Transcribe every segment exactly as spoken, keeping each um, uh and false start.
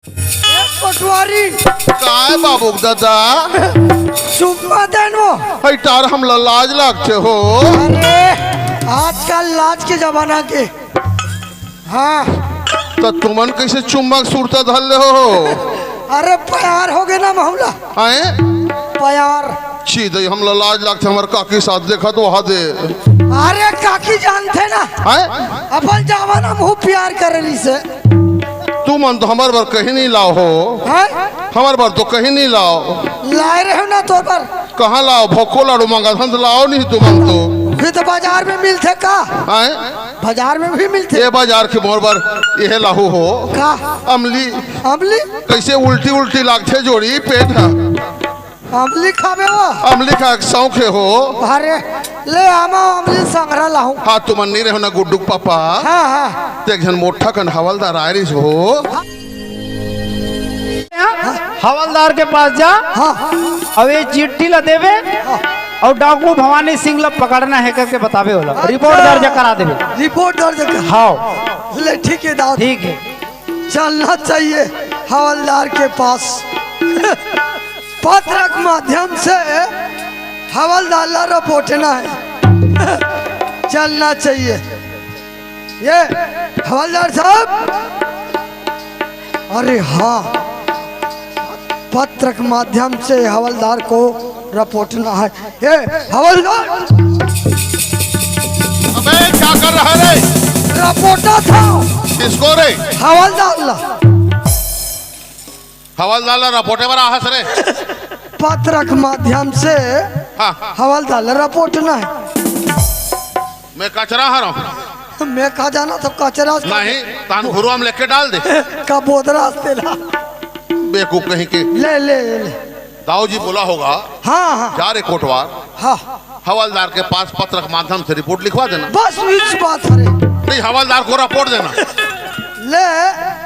ए पटवारी। काय बाबू दादा? चुम्मा देन वो। हई टार हमला लाज लागथे हो। अरे, आजकल लाज के जमाना के। हाँ। त तुमन कइसे चुम्मा के सुरता धर ले हो? अरे, प्यार हो गे ना महुला। हैं? प्यार। छी दई, हमला लाज लागथे, हमर काकी साथ देखा तो वहा दे। अरे, काकी जानथे ना। हैं? अपन जमाना में हूँ प्यार करे रहिसे। तुमन तो हमर बर कहीं नहीं लाव हो। हैं? हमर बर तो कहीं नहीं लाव। लाए रहे ना तोर बर। कहाँ लाव? भोको लाडू मंगा थन, लाव नहीं तुमन तो। फिर तो बाजार में मिलथे का? हैं? बाजार में भी मिलथे। ये बाजार के मोर बर यह लाहू हो। का? अमली। अमली? कइसे उल्टी उल्टी लागथे जोड़ी पेट ह। अमली खाबे वो? अमली खाए के शौक हे हो। अरे, ले आमा अमली संघरा लाहूं। हाँ, तुमन नहीं रहो ना गुड्डू के पापा। हाँ, हाँ। ते एक झन मोटा कन हवलदार आए रहिस हो। हवलदार के पास जा। हाँ। अउ ये चिट्ठी ला देबे। हाँ। अउ डाकू भवानी सिंह ला पकड़ना हे करके बताबे ओला। अच्छा। रिपोर्ट दर्ज करा देबे। रिपोर्ट दर्ज कर। हाँ। ले, ठीक है दाऊ। ठीक है। चलना चाहिए हवलदार के पास। पत्र के माध्यम से हवलदार ला रपोटना है। चलना चाहिए। ये हवलदार साहब, अरे हाँ, पत्र के माध्यम से हवलदार को रपोटना है। ए, हवलदार! अबे, क्या कर रहा है रे? रपोटा था। किसको रे? हवलदार ला। हवलदार ला रपोटे बर आहस रे। पत्र के माध्यम से हाँ। हवलदार ला रपोटना है। मैं कचरा हरंव। मैं का जाना था कचरा से नहीं, तान घुरुआ में लेके डाल दे। का बोदरा से ला। बेवकूफ कहीं के। ले, ले, ले। दाऊ जी बोला होगा, हाँ, हाँ। जा रे कोटवार, हाँ। हवलदार के पास पत्र के माध्यम से रिपोर्ट लिखवा देना। बस इस बात हरे। नहीं, हवलदार को रिपोर्ट देना। ले।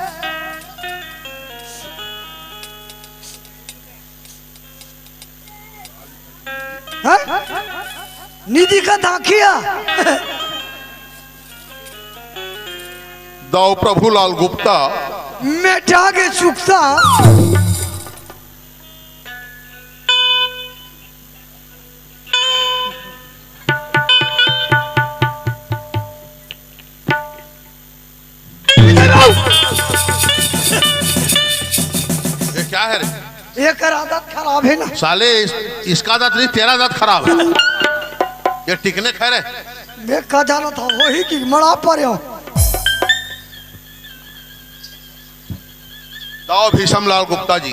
हाँ? निधि का दाखिया। दाऊ प्रभुलाल गुप्ता। मेटा के चुकता। ये क्या है रे? एकर आदत खराब है ना। साले इस, इसका आदत नहीं, तेरा आदत खराब है। ये टिकने खैर है। मैं का जाना था वही की मड़ा पर हो। दाऊ भीषम लाल गुप्ता जी,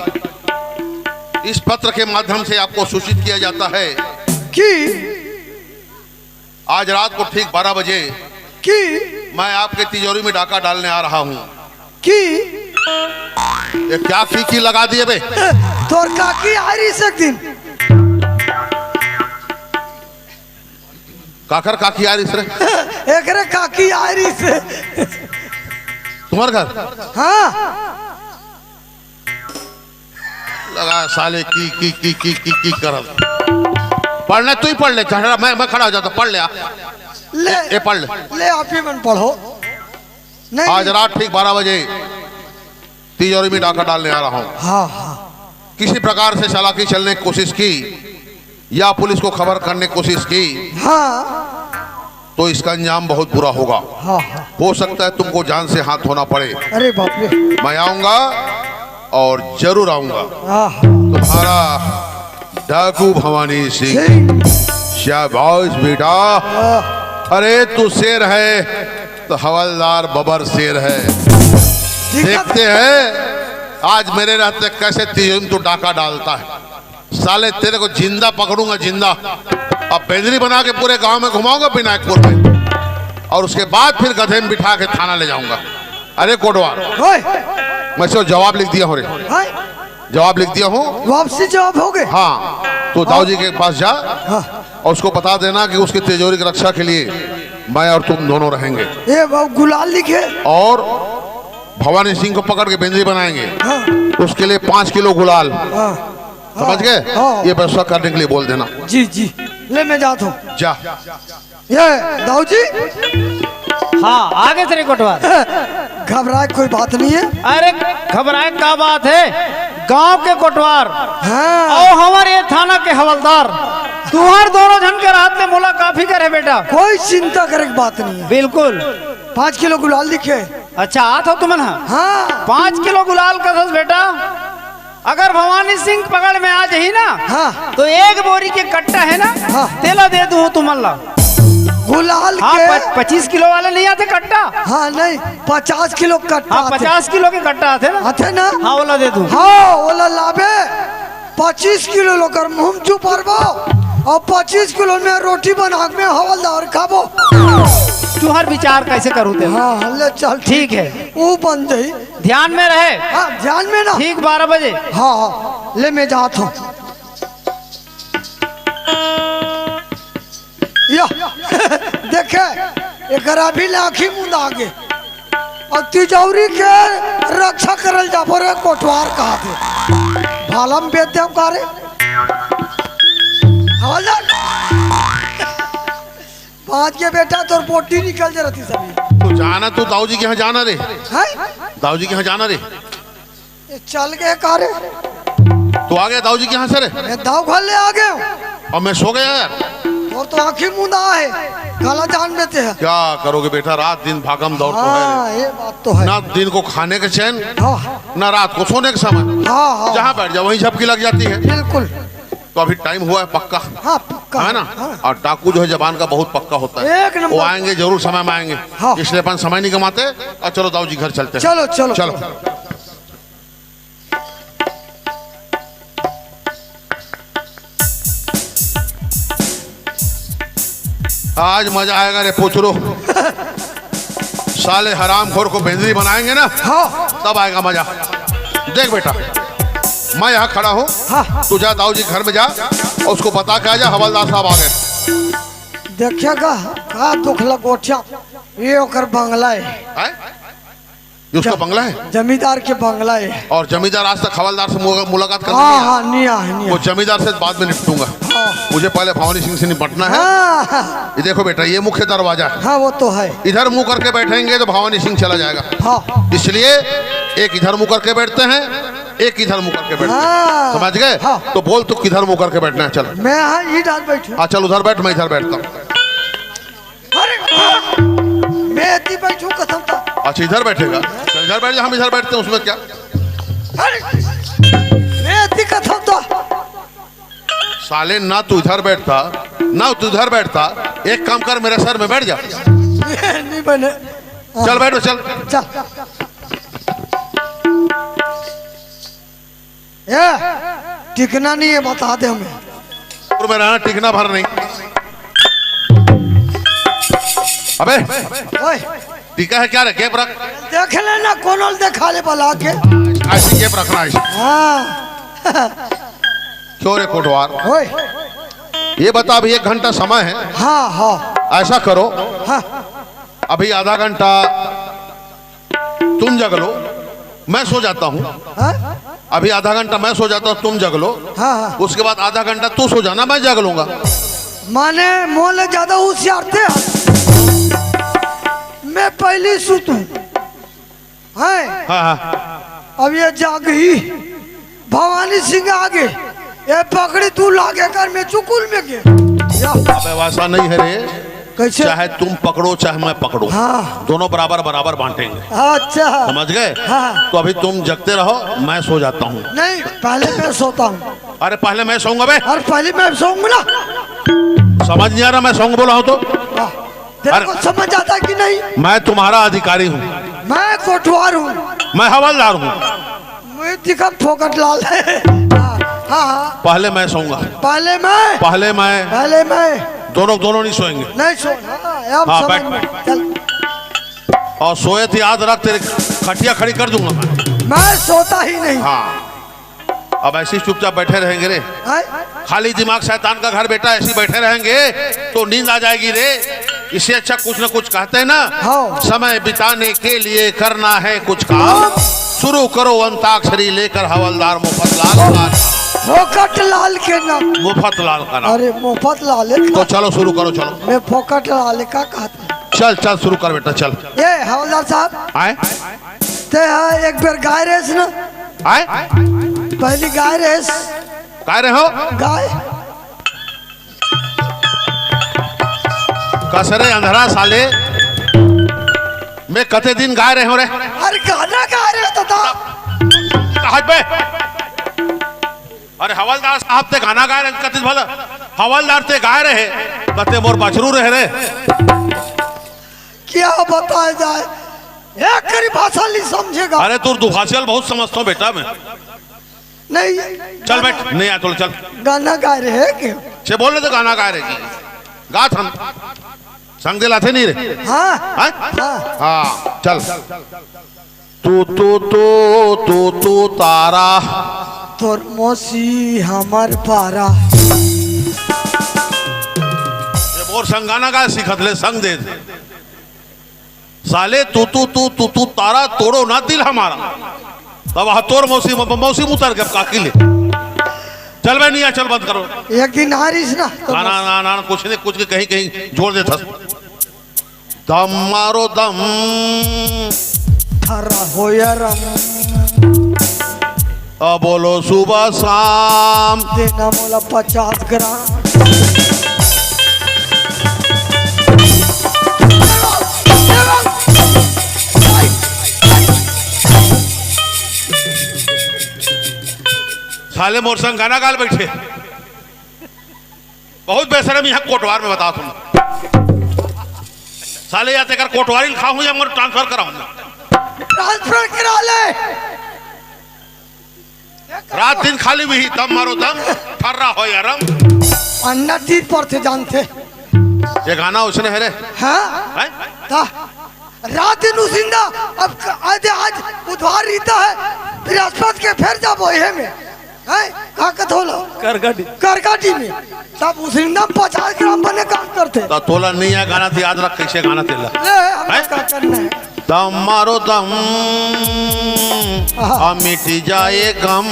इस पत्र के माध्यम से आपको सूचित किया जाता है कि आज रात को ठीक बारह बजे कि मैं आपके तिजोरी में डाका डालने आ रहा हूँ। कि ये क्या की की लगा दिए बे? तोर काकी आ रही से एक दिन। काकर काकी आ रही से? एकरे काकी आ रही से। तुम्हारे घर? हाँ। लगा साले की, की, की, की, की, की करत। पढ़ना तू ही पढ़ ले, चढ़ा, मैं, मैं खड़ा हो जाता, पढ़ ले आ। ले, ये पढ़ ले। ले, आप ही मन पढ़ो। नहीं, आज नहीं। रात ठीक बारह बजे तिजोरी में डाका डालने आ रहा हूँ। हाँ, हाँ। किसी प्रकार से चालाकी चलने की कोशिश की या पुलिस को खबर करने की कोशिश की, हाँ। तो इसका अंजाम बहुत बुरा होगा। हाँ, हाँ। हो सकता है तुमको जान से हाथ धोना पड़े। अरे बाप रे। मैं आऊंगा और जरूर आऊंगा। हाँ, हाँ। तुम्हारा डाकू भवानी सिंह। सिंह। शाबाश बेटा। हाँ। अरे तू शेर है तो हवलदार बबर शेर है। ठीक है। देखते हैं आज मेरे रहते कैसे तीन तो डाका डालता है। साले तेरे को जिंदा पकड़ूंगा, जिंदा। अब बेंदरी बना के पूरे गांव में घुमाऊंगा विनायकपुर में, और उसके बाद फिर गधे में बिठा के थाना ले जाऊंगा। अरे कोटवार, ओए! मैं सिर्फ जवाब लिख दिया हूँ रे। हाँ? जवाब लिख दिया हूँ। वापसी जवाब हो गए? हाँ, तो दाऊ जी के पास जा हाँ। और उसको बता देना कि उसकी तिजोरी की रक्षा के लिए मैं और तुम दोनों रहेंगे। ये वो गुलाल लिखे। और भवानी सिंह को पकड़ के बेंदरी बनाएंगे। हाँ। उसके लिए पाँच किलो गुलाल। हाँ। समझ गए? हाँ। ये व्यवस्था करने के लिए बोल देना। जी, जी। ले, मैं जाता हूँ। जा। ये, दाऊ जी। हाँ, आगे से रे कोटवार। घबराए कोई बात नहीं है। अरे, घबराए का बात है? गांव के कोटवार हाँ। और हमारे ये थाना के हवलदार, तुहर दोनों झन के रात में मुलाकाफी करे बेटा। कोई चिंता करे की बात नहीं है। बिल्कुल। पाँच किलो गुलाल दिखे। अच्छा, आत हो तुमन हा? हाँ। पाँच किलो गुलाल कसस बेटा, अगर भवानी सिंह पकड़ में आ जाही ना, हाँ। तो एक बोरी के कट्टा है ना, हाँ। तेला दे दूँ तुमन ला। गुलाल हाँ, के प-, पच्चीस किलो वाले नहीं आते कट्टा? हाँ, नहीं, पचास किलो कट्टा हाँ, आते। पचास किलो के कट्टा आते ना? आते ना? हाँ, ओला दे दूँ। हाँ, ओला लाबे, पच्चीस किलो लोकर मुंह चुपरबो और पच्चीस किलो में रोटी बना के में हवलदार खाबो। तुहर विचार कैसे करूँ ते? हाँ, ले चल, ठीक है। वो बन जाई। ध्यान में रहे। हाँ, ध्यान में ना। ठीक बारह बजे। हाँ, हाँ, ले मैं जात हूँ। या, देखे, एकर अभी लाखी मुंद आगे। और तिजौरी के रक्षा करल जाबो रे कोटवार कहा थे। भाला में बेच देव का रे? हवलदार। बाज के बेटा तोर पोटी निकल जे रहती सभी। तो जाना, तू दाऊ जी के यहाँ जाना रे। हैं? दाऊ जी के यहाँ जाना रे। ये चल गए का रे? तू आ गया दाऊ जी के यहाँ से रे? मैं दाऊ घर ले आ गया हूँ। और मैं सो गया यार। और तो आँखी मुंदा है, काला जान देते हैं। क्या करोगे बेटा, रात दिन भागम दौड़ तो है। हाँ, ये बात तो है। ना दिन को खाने का चैन, हाँ। ना रात को सोने का समय। हाँ, हाँ। जहाँ बैठ जाओ वहीं झपकी लग जाती है। बिल्कुल। तो अभी टाइम हुआ है पक्का, हाँ, पक्का। है ना? हाँ। और डाकू जो है जबान का बहुत पक्का होता है। एक नंबर। वो आएंगे जरूर, समय में आएंगे। हाँ। इसलिए अपन समय नहीं गंवाते। और चलो दाऊ जी घर चलते हैं। चलो, चलो, चलो। चलो। आज मजा आएगा रे पोचरो। साले हरामखोर को बेंदरी बनाएंगे ना, हाँ। तब आएगा मजा। देख बेटा, मैं यहाँ खड़ा हूँ, हाँ। तू जा दाऊ जी घर में जा और उसको बता के आ जा, हवलदार साहब आ गए। देखिएगा, का दुख लगोटिया, ये ओकर बंगला है। हैं? ये उसका ज-, बंगला है? जमींदार के बंगला है। और जमींदार आज तक हवलदार से मुला-, मुलाकात करने हाँ, नहीं आया? हाँ, नहीं आया, नहीं वो आया। जमींदार से बाद में निपटूंगा। हाँ। मुझे पहले भवानी सिंह से निपटना है। हाँ। ये देखो बेटा, ये मुख्य दरवाजा है। हाँ, वो तो है। इधर मुंह करके बैठेंगे तो भवानी सिंह चला जाएगा। हाँ। इसलिए एक इधर मुंह करके बैठते हैं, एक इधर मुंह करके बैठते हैं। हाँ। समझ गए? हाँ। तो बोल, तू किधर मुंह करके बैठना है? चल। मैं हाँ, इधर बैठू। हाँ, चल उधर बैठ, मैं इधर बैठता हूँ। अरे, मैं इतनी बैठू कसम था। अच्छा, इधर बैठेगा? चल, इधर बैठ जा, हम इधर बैठते हैं, उसमें क्या? अरे, मैं इतनी कसम था। साले, ना तू इधर बैठता, ना तू इधर बैठता। एक काम कर, मेरे सर में बैठ जा। नहीं बने। चल, बैठ, चल। चल। ए, टिकना नहीं है, बता दे हमें। और में रहना, टिकना भर नहीं। अबे, ओए, टीका है क्या रे? गैप रख। देख लेना, कोनो ल देखा ले बला के। ऐसी गैप रखना है। हाँ। क्यों रे कोटवार? ओए। ये बता, अभी एक घंटा समय है। हाँ, हाँ। ऐसा करो, हाँ। अभी आधा घंटा तुम जग लो, मैं सो जाता हूँ। हाँ? अभी आधा घंटा मैं सो जाता हूँ, तुम जग लो। हाँ, हाँ। उसके बाद आधा घंटा तू सो जाना, मैं जग लूंगा। माने मोले ज्यादा होशियार थे। मैं पहली सुतूं। हैं? हाँ, हाँ। अब ये जागही। भवानी सिंह आगे, ये पकड़ी तू लागे कर में चुकुल में गे। या। अबे वैसा नहीं है रे। कैसे? चाहे तुम पकड़ो चाहे मैं पकड़ूं, हाँ। दोनों बराबर बराबर बांटेंगे। अच्छा। समझ गए? हाँ। तो अभी तुम जगते रहो, मैं सो जाता हूँ। नहीं, पहले मैं सोता हूँ। अरे पहले मैं सोऊंगा बे। अरे पहले मैं सोऊंगा ना। समझ नहीं आ रहा, मैं सोऊंगा बोला हूँ तो? हाँ। तेरे अरे, को समझ आता है कि नहीं? मैं तुम्हारा अधिकारी हूँ। मैं कोटवार हूँ। मैं हवलदार हूँ। मैं दिखा फोकट लाल है। हाँ, हाँ, हाँ। पहले मैं सोऊंगा। पहले मैं। पहले मैं। पहले मैं। दोनों, दोनों नहीं सोएंगे। नहीं सो। हाँ, अब हाँ, समझ बैठ। में। चल। और सोए तो याद रख, तेरे खटिया खड़ी कर दूंगा मैं। मैं सोता ही नहीं। हाँ। अब ऐसे ही चुपचाप बैठे रहेंगे रे। हैं? खाली दिमाग शैतान का घर बेटा, ऐसे ही बैठे रहेंगे तो नींद आ जाएगी रे। इससे अच्छा कुछ ना कुछ कहते हैं ना, हाँ। समय बिताने के लिए करना है कुछ काम, शुरू करो अंताक्षरी लेकर हवलदार मुफतलाल का। फोकट लाल के नाम। मुफत लाल का नाम। अरे, मुफत लाल है। तो चलो, शुरू करो, चलो। मैं फोकट लाल का कहता हूँ। चल, चल, शुरू कर बेटा, चल। ए, हवलदार साहब। आए? ते हा एक बेर गाय रेस ना। आए? पहली गाय रेस। गाय रहे हो? गाय। कसरे अंधरा साले, मैं कते दिन गाय रहे हो रे? अरे, गाना गाय रहे हो तो था। हट बे। अरे हवलदार साहब, ते गाना गाय रहे, कतिस भला? हवलदार ते गाय रहे, कते मोर बछरू रहे रे। क्या बताया जाए, एक करी भाषा नहीं समझेगा। अरे तू दुभाषियल बहुत समझता हूँ बेटा मैं। नहीं। चल बैठ, नहीं आ, चल, चल। गाना गाय रहे के? छे बोल रहे तो गाना गाय रहे की। गात हम। संग दिलाते नहीं रे। हाँ। हाँ? हाँ। हाँ, चल। तू, तू, तू, तू, तू तारा। तोर मौसी हमर पारा। ये मोर संग गाना गा सीखत ले, संग दे। साले तू, तू, तू, तू, तू तारा तोड़ो ना दिल हमारा। तब वहाँ तोर मौसी, मौसी उतर के काकी ले। चल बे, नहीं आ, चल बंद करो। एक दिन आ रहीस ना, तो गाना, बस। ना, ना, कुछ नहीं, कुछ के कहीं, कहीं जोड़ देता। दम मारो दम। ठर्रा हो या रम। अब बोलो सुबह शाम। देना मोला पचास ग्राम। साले मोर संग गाना गाल बैठे। बहुत बेशरम यहाँ कोटवार में बता तुम। साले या तेकर कोटवारी खाहूं या मोर ट्रांसफर कराहूं। ट्रांसफर करा ले। रात दिन खाली भी दम मारो दम, ठर्रा हो या रम। अन्ना तीर पर थे जानते। ये गाना उसने है रे। हाँ? हैं? ता, रात दिन उसिंदा, अब क-, आज, आज बुधवार रहता है, बृहस्पति के फिर जाबो एहे में। हैं? का कथोला? करगाटी। करगाटी में। तब उसिंदा पचास ग्राम बने काम करते। त तोला नहीं है गाना, तो याद रख कैसे गाना तेला। ले, हम हैं? का करना है? दम मारो दम, आहा। आ मिट जाए गम।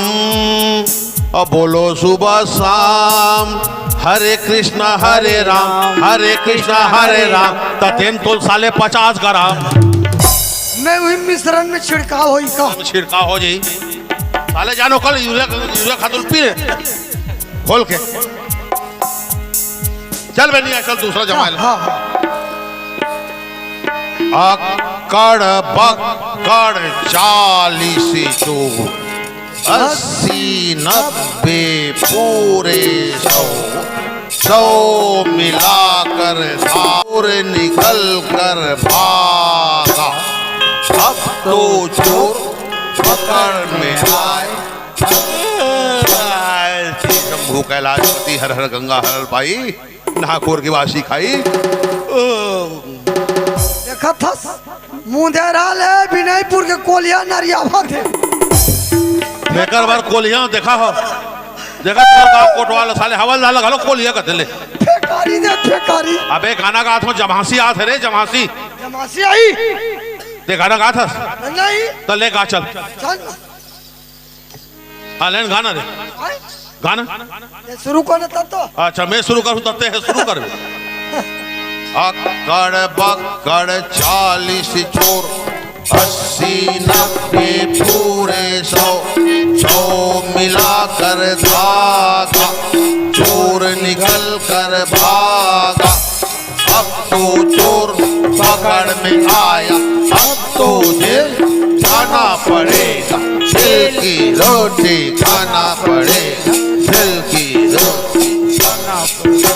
अब बोलो सुबह शाम, हरे कृष्णा हरे राम, हरे कृष्णा हरे राम। त तेन तोल साले पचास ग्राम। मैं वही मिश्रण में छिड़काव होई का? छिड़काव हो जाई। साले जानो कल यूरिया, यूरिया खातुर पी ले। खोल के। चल बे, नहीं आ, चल दूसरा जमाए ले। हाँ, हाँ। अक्कड़ बक्कड़ चालीस चोर, अस्सी नब्बे पूरे सौ, सौ मिलाकर धार निकल कर भागा। अब तो चोर पकड़ में आए। शंभू कैलाशपति हर हर गंगा हर हर पाई, नागपुर की वासी खाई। ओ। देखा था मुंधेरा ले विनयपुर के कोलिया नरियावा थे। बेकर बार कोलिया देखा हो, देखा तोर गांव कोटवाल साले हवलदार लगा लो कोलिया कहते ले। फेकारी दे फेकारी। अबे गाना गात हो जमासी आत है रे जमासी। जमासी आई। ते गाना गात हस? नहीं। त ले गा चल। चल। हाँ, लेन गाना रे। आय? गाना। ये शुरू कर तब तो। अच्छा, मैं शुरू करूँ तब ते है शुरू कर। अक्कड़ बक्कड़ चालीस चोर, अस्सी नब्बे पूरे सौ, सौ मिलाकर धागा, चोर निकल कर भागा। अब तो चोर पकड़ में आया, अब तो जेल जाना पड़ेगा, जेल की रोटी खाना पड़ेगा, जेल की रोटी खाना पड़ेगा।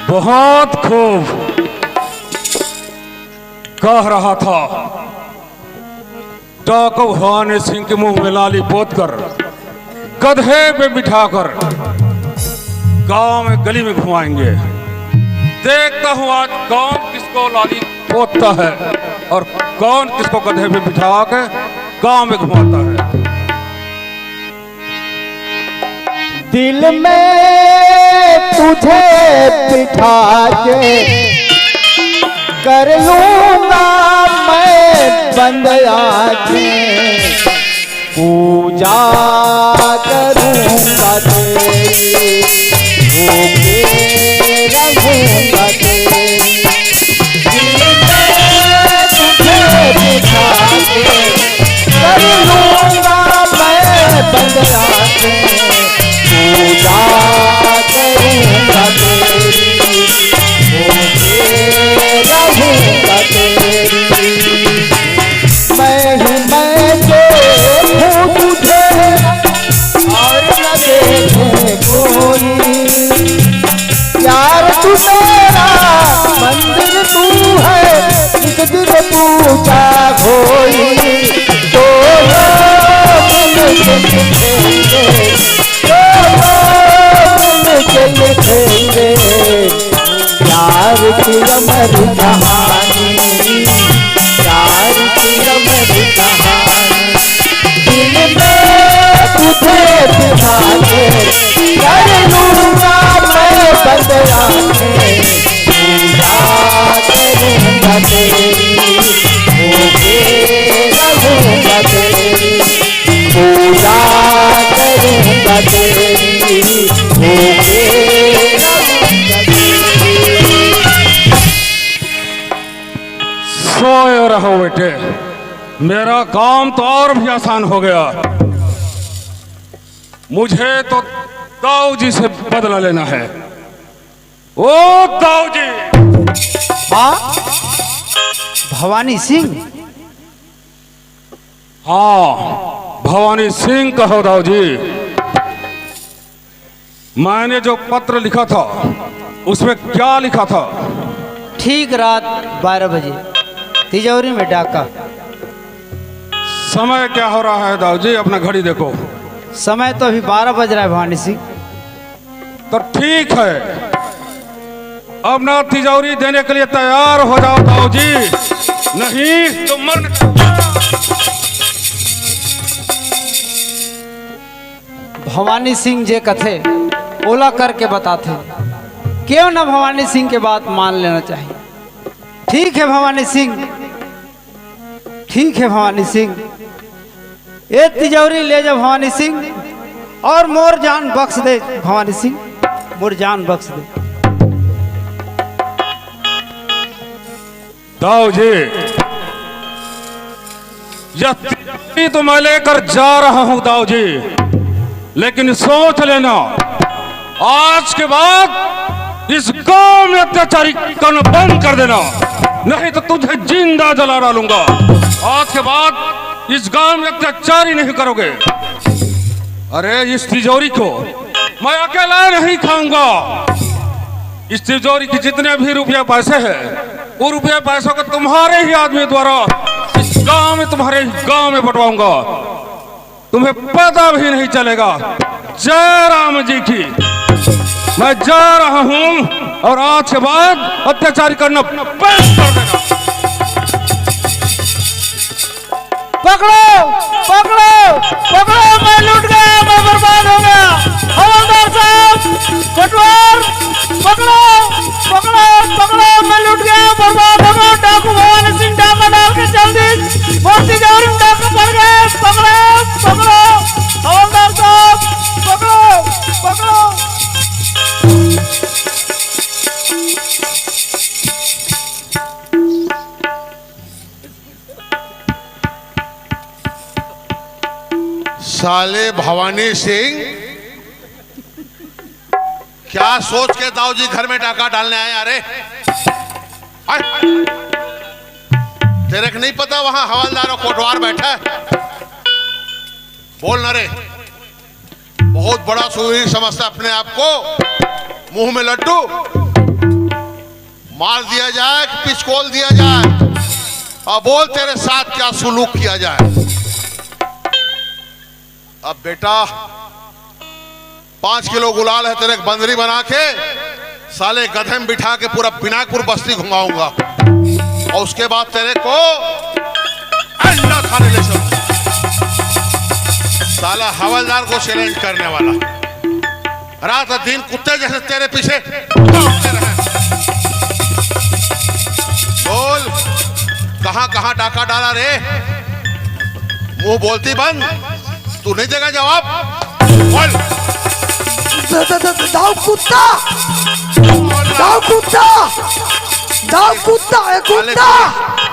बहुत खूब। कह रहा था, डाकू हनी सिंह के मुंह में लाली पोत कर गधे पे बिठाकर गांव में गली में घुमाएंगे। देखता हूँ आज कौन किसको लाली पोतता है और कौन किसको गधे पे बिठा के गांव में घुमाता है। दिल में तुझे बिठा के कर लूंगा मैं बंद आंखें। पूजा करूंगा तेरी, भूखे रहूंगा तेरी। दिल में तुझे बिठा के कर लूंगा मैं बंद आंखें। पूजा करूंगा तेरी, भूखे रहूंगा तेरी। मैं ही मैं देखूं तुझे और न देखे कोई। प्यार तू मेरा मंदिर तू है, एक दिन पूजा होई। दो लोग मिलके दिखेंगे, दो लोग मिलके दिखेंगे। प्यार की अमर कहानी, प्यार की अमर कहानी। दिल में तुझे बिठा के कर लूंगा मैं बंद आंखें। पूजा करूंगा तेरी, भूखे रहूंगा तेरी। पूजा करूंगा तेरी, भूखे रहूंगा तेरी। सोए रहो बेटे, मेरा काम तो और भी आसान हो गया। मुझे तो दाऊ जी से बदला लेना है। ओ दाऊ जी। हाँ, भवानी सिंह। हाँ, भवानी सिंह कहो दाऊ जी। मैंने जो पत्र लिखा था, उसमें क्या लिखा था? ठीक रात बारह बजे तिजौरी में डाका। समय क्या हो रहा है दाऊ जी? अपना घड़ी देखो। समय तो अभी बारह बज रहा है भवानी सिंह। तो ठीक है, अपना तिजौरी देने के लिए तैयार हो जाओ दाऊ जी, नहीं तो मर भवानी सिंह जे कथे ओला करके बताथे। क्यों ना भवानी सिंह के बात मान लेना चाहिए। ठीक है भवानी सिंह, ठीक है भवानी सिंह, ये तिजौरी ले जा भवानी सिंह, और मोर जान बख्श दे भवानी सिंह, मोर जान बख्श दे। दाऊ जी, यह तिजौरी तो मैं लेकर जा रहा हूं दाऊ जी, लेकिन सोच लेना, आज के बाद इस गांव में अत्याचारी करना बंद कर देना, नहीं तो तुझे जिंदा जला डालूंगा। आज के बाद इस गांव में अत्याचारी नहीं करोगे। अरे, इस तिजौरी को मैं अकेला नहीं खाऊंगा। इस तिजौरी के जितने भी रुपया पैसे हैं, वो रुपया पैसों को तुम्हारे ही आदमी द्वारा इस गांव में, तुम्हारे ही गांव में बंटवाऊंगा। तुम्हें पता भी नहीं चलेगा। जय राम जी की। मैं जा रहा हूं और आज के बाद अत्याचारी करना बंद कर देना। पकड़ो, पकड़ो, पकड़ो, मैं लूट गया, मैं बर्बाद हो गया। हवलदार साहब, कोटवार, पकड़ो, पकड़ो, पकड़ो, मैं लूट गया, बर्बाद हो गया। डाकू भवानी सिंह डाका डाल के चल दी। मोती जौहरी डाका पड़ गए। पकड़ो, पकड़ो, हवलदार साहब, पकड़ो, पकड़ो। साले भवानी सिंह, क्या सोच के दाऊ जी घर में डाका डालने आए? अरे, अरे, तेरे को नहीं पता वहां हवलदार और कोटवार बैठा है? बोल ना रे, बहुत बड़ा सूरवीर समझता अपने आप को, मुंह में लड्डू। मार दिया जाए कि पिचकोल दिया जाए? अब बोल, तेरे साथ क्या सुलूक किया जाए? अब बेटा, पांच किलो गुलाल है, तेरे एक बंदरी बना के साले गधे में बिठा के पूरा बिनायकपुर बस्ती घुमाऊंगा और उसके बाद तेरे को अंडा थाने ले चलूंगा। साला हवलदार को चैलेंज करने वाला, रात दिन कुत्ते जैसे तेरे पीछे दौड़ते रहे। बोल, कहां कहां डाका डाला रे? मुंह बोलती बंद, तू नहीं देगा जवाब? बोल। द- द- द- दाऊ कुत्ता, दाऊ कुत्ता, दाऊ कुत्ता, ए साले कुत्ता,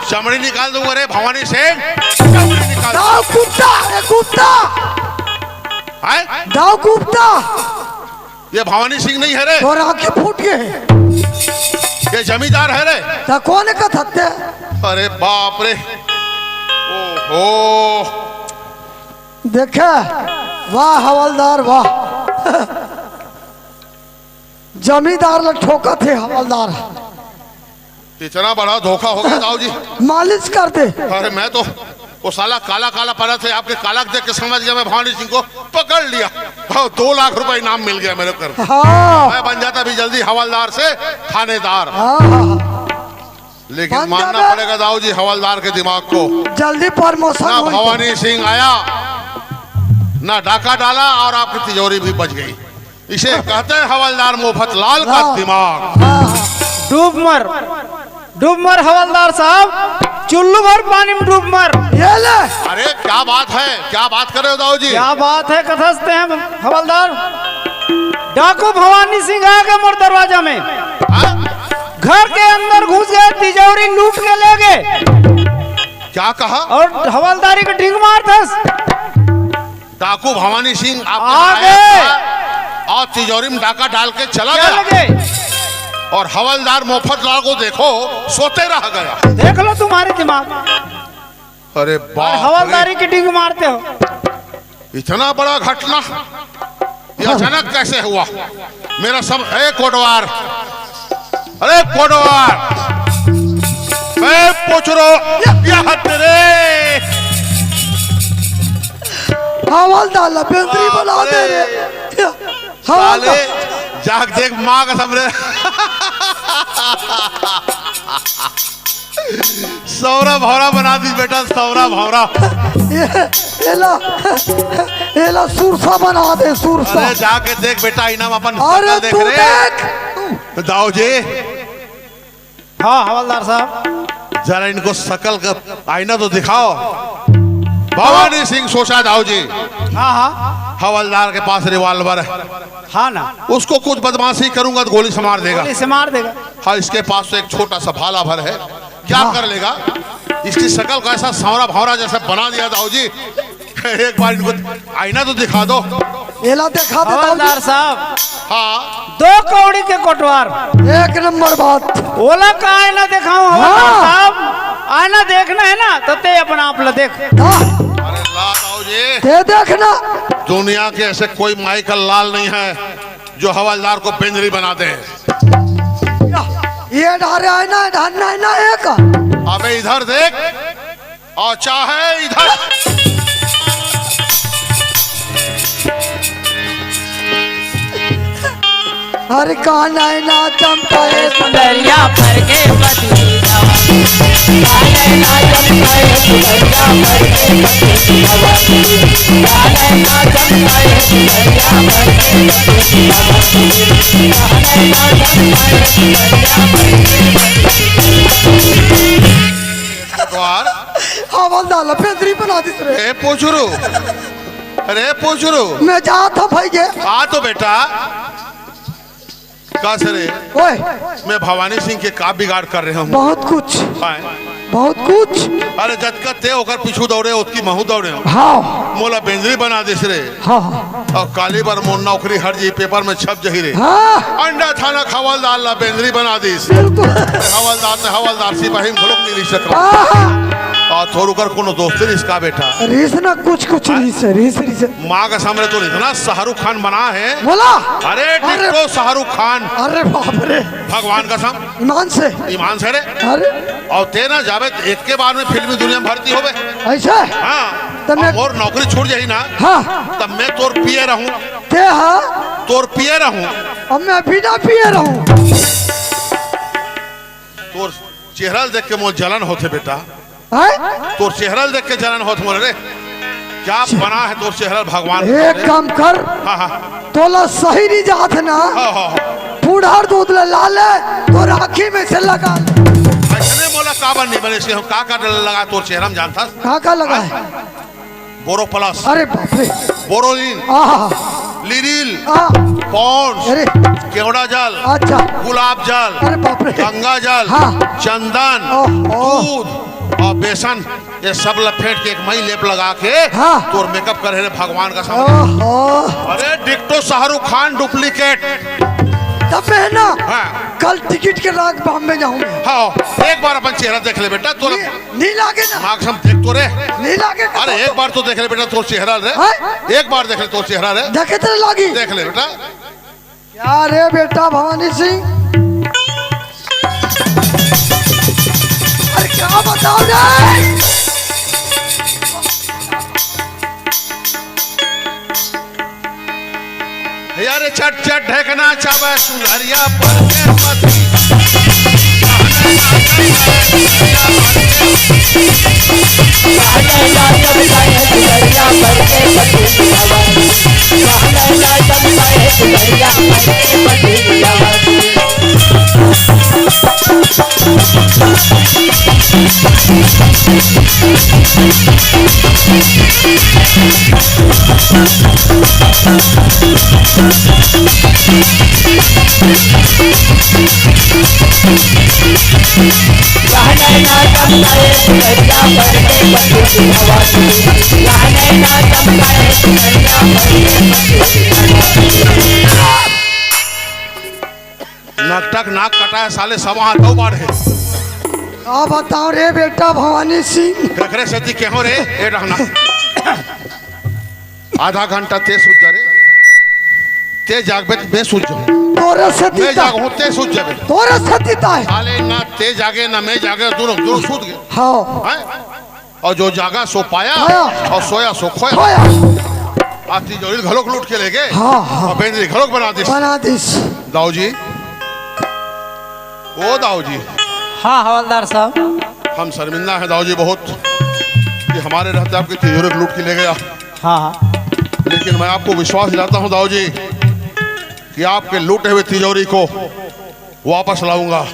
चमड़ी निकाल दूंगा रे भवानी सिंह, चमड़ी निकाल। दाऊ कुत्ता, ए कुत्ता, हैं? दाऊ कुत्ता। ये भवानी सिंह नहीं है रे, तोर आंखें फूट गए हैं। ये जमींदार है रे। तो कौन का थत्ते? अरे बाप रे, ओहो। देखे, वाह हवलदार वाह। जमींदार ला ठोकत हे हवलदार। इतना बड़ा धोखा हो गया दाऊ जी। मालिश कर दे। अरे मैं तो वो साला काला काला पहना थे, आपके काला देख के समझ गया मैं भवानी सिंह को पकड़ लिया। हाँ, दो लाख रुपए इनाम मिल गया मेरे को। हाँ मैं बन जाता भी जल्दी हवलदार से थानेदार। हाँ हाँ, लेकिन बन मानना जाता। पड़ेगा दाऊ जी हवलदार के दिमाग को। जल्दी प्रमोशन ना हो। भवानी सिंह आया, ना डाका डाला और आपकी तिजोरी भी बच गई। इसे कहते हैं हवलदार मोफत लाल का हाँ। दिमाग। हाँ, हाँ। डूब मर, डूब मर हवलदार साहब, चुल्लू भर पानी में डूब मर। ये ले। अरे क्या बात है, क्या बात कर रहे हो दाऊ जी? क्या बात है कथस्ते हैं हवलदार। डाकू भवानी सिंह आ गए मोर दरवाजा में, हाँ? घर के अंदर घुस गए, तिजोरी लूट के ले गए। क्या कहा? और हवलदारी के ढींग मार दस। डाकू भवानी सिंह आपके आ आया गए। था और तिजोरी में डाका डाल के चला क्या गया लगे? और हवलदार मोफत लाल को देखो, सोते रह गया। देख लो तुम्हारे दिमाग। अरे और बाप रे। हवलदारी की ढींग मारते हो। इतना बड़ा घटना ये अचानक कैसे हुआ? मेरा सब, ए कोटवार, अरे कोटवार, ए पोचरो, या हट रे। हवलदार ला बेंदरी बना दे रे। साले हवलदार। जाग देख माँ कसम रे। सौरा भौरा बना दी बेटा, सौरा भौरा। ये, एला, एला सुरसा बना दे, सुरसा। अरे जाके देख बेटा, आईना में अपन अरे शकल देख तू रे। देख। दाऊ जी, हाँ हवलदार साहब। जरा इनको शकल का आईना तो दिखाओ। भवानी सिंह सोचा दाऊ जी, हाँ हाँ हवलदार के पास रिवॉल्वर है, हाँ ना। उसको कुछ बदमाशी करूंगा तो गोली से मार देगा। गोली से मार देगा। हाँ, इसके पास तो एक छोटा सा भाला भर है, क्या कर लेगा? इसकी शकल को ऐसा सांवरा भावरा जैसा बना दिया दाऊ जी। एक बार इनको आईना तो दिखा दो। एला देखा दे दाऊ हवलदार जी। साहब, हाँ, दो कौड़ी के कोटवार, एक नंबर बात। ओला का आईना दिखाऊं हवलदार हाँ। साहब? आईना देखना है ना तो ते अपना आप ला देख। हाँ, अरे ला दाऊ जी, ये देखना। दुनिया के ऐसे कोई माइकल लाल नहीं है जो हवलदार को बेंदरी बना दे। ये ढारे आईना, ढारना आईना एक। अबे इधर देख, और चाहे इधर। हर कान आईना चमकाए। सुंदरिया भर के पति द्वार। हवलदार ला बेंदरी बना दिस रे। ए पोचरू, अरे पोचरू, मैं जात हूँ भाई ये। आ तो बेटा। कस रे, ओए, मैं भवानी सिंह के का बिगाड़ कर रहे हूँ? बहुत कुछ, आए। बहुत कुछ। अरे जतका ते ओकर पीछू दौड़े, ओतकी महू दौड़े हूँ। हाँ, मोला बेंदरी बना दिस रे। हाँ, हाँ, और काली बर मोर नौकरी हट जी, पेपर में छप जही रे। हाँ। अंडा थाना हवलदार ला बेंदरी बना दिस। बिल्कुल। हवलदार ने हवलदार सिपाही में घलोक नहीं रह सका। हाँ, हाँ। अउ थोर ओकर कोनो दोस्ती रिहिस का बेटा? रिहिस ना, कुछ कुछ रिहिस हे, रिहिस, रिहिस। माँ के सामने तो इतना शाहरुख खान बना हे। बोला। अरे, अरे। डिट्टो शाहरुख खान। अरे बाप रे। भगवान कसम। ईमान से। ईमान से रे। अरे। अउ तें ना जाबे त एक के बार में फिल्मी दुनिया में भर्ती होबे। अइसे? हाँ। तब मैं अउ मोर नौकरी छूट जाही ना। हाँ। तब मैं तोर पिए रहूं। तें हा? तोर पिए रहूं। अब मैं बिना पिए रहूं। तोर चेहरा ल देख के मोर जलन होथे बेटा। हैं? तोर चेहरा ल देख के जलन होत मोर रे। क्या बना हे तोर चेहरा ल भगवान? एक काम कर। हाँ, हाँ। तोला सही नइ जात ना। हाँ, हाँ, हाँ। पुड़हर दूध ल ला ले, तोर आँखी में से लगा ले। अइसने मोला काबर नइ बने, इसके हम का का लगा तोर चेहरा में जानथस? का का लगा हे? बोरोप्लस। अरे बाप रे। बोरोलिन। आहा। लिरिल। आ। पॉन्ड्स। अरे। केवड़ा जल। अच्छा। गुलाब जल। अरे बाप रे। गंगा जल। हाँ। चंदन। ओह, ओह। दूध अउ बेसन, ये सब ल फेंट के एक मई लेप लगा के हाँ। तोर मेकअप करे हे रे भगवान कसम। ओहो। अरे डिट्टो शाहरुख खान डुप्लीकेट। तब मैं ना हाँ। कल टिकट के लाग बॉम्बे जाहूं। हाँ, एक बार अपन चेहरा देख ले बेटा, तोर नहीं, नइ लागे ना। माँ कसम देख तो रे। नइ लागे ना। अरे, एक बार तो देख ले बेटा तोर चेहरा रे। हाँ? एक बार देख ले तोर चेहरा रे। देखे तो लागी। देख ले बेटा। क्या रे बेटा भवानी सिंह? अरे, क्या बताओ रे? यार, चट चट ढेकना चाबे सुनहरिया पर के पति। नकटक नाक कटा हे साले, सवा हाथ अउ बाढ़े। का बताओ रे बेटा भवानी सिंह। एकरे सेती केहों रे, ए डहना। आधा घंटा तें सुत जा रे। तें जागबे त मैं सुत जाहूं। तोरे सेती मैं ता। जागहूं, तें सुत जाबे। तोरे सेती ता हे। साले ना तें जागे ना मैं जागे, दूनों, दूनों सुत गे। हाँ। हैं? अउ जो जागा सो पाया, हाँ। अउ सोया सो खोया। खोया। अउ तिजोरी घलोक लूट के ले गे। हाँ, हाँ। अउ बेंदरी घलोक बना दिस। बना दिस। दाऊ जी, ओ दाऊ जी। हाँ, हवलदार साहब। हम शर्मिंदा हैं दाऊ जी बहुत कि हमारे रहते आपकी तिजोरी लूट के ले गया। हाँ, हाँ। लेकिन मैं आपको विश्वास दिलाता हूँ दाऊ जी कि आपके लूटे हुए तिजोरी को वापस लाऊंगा।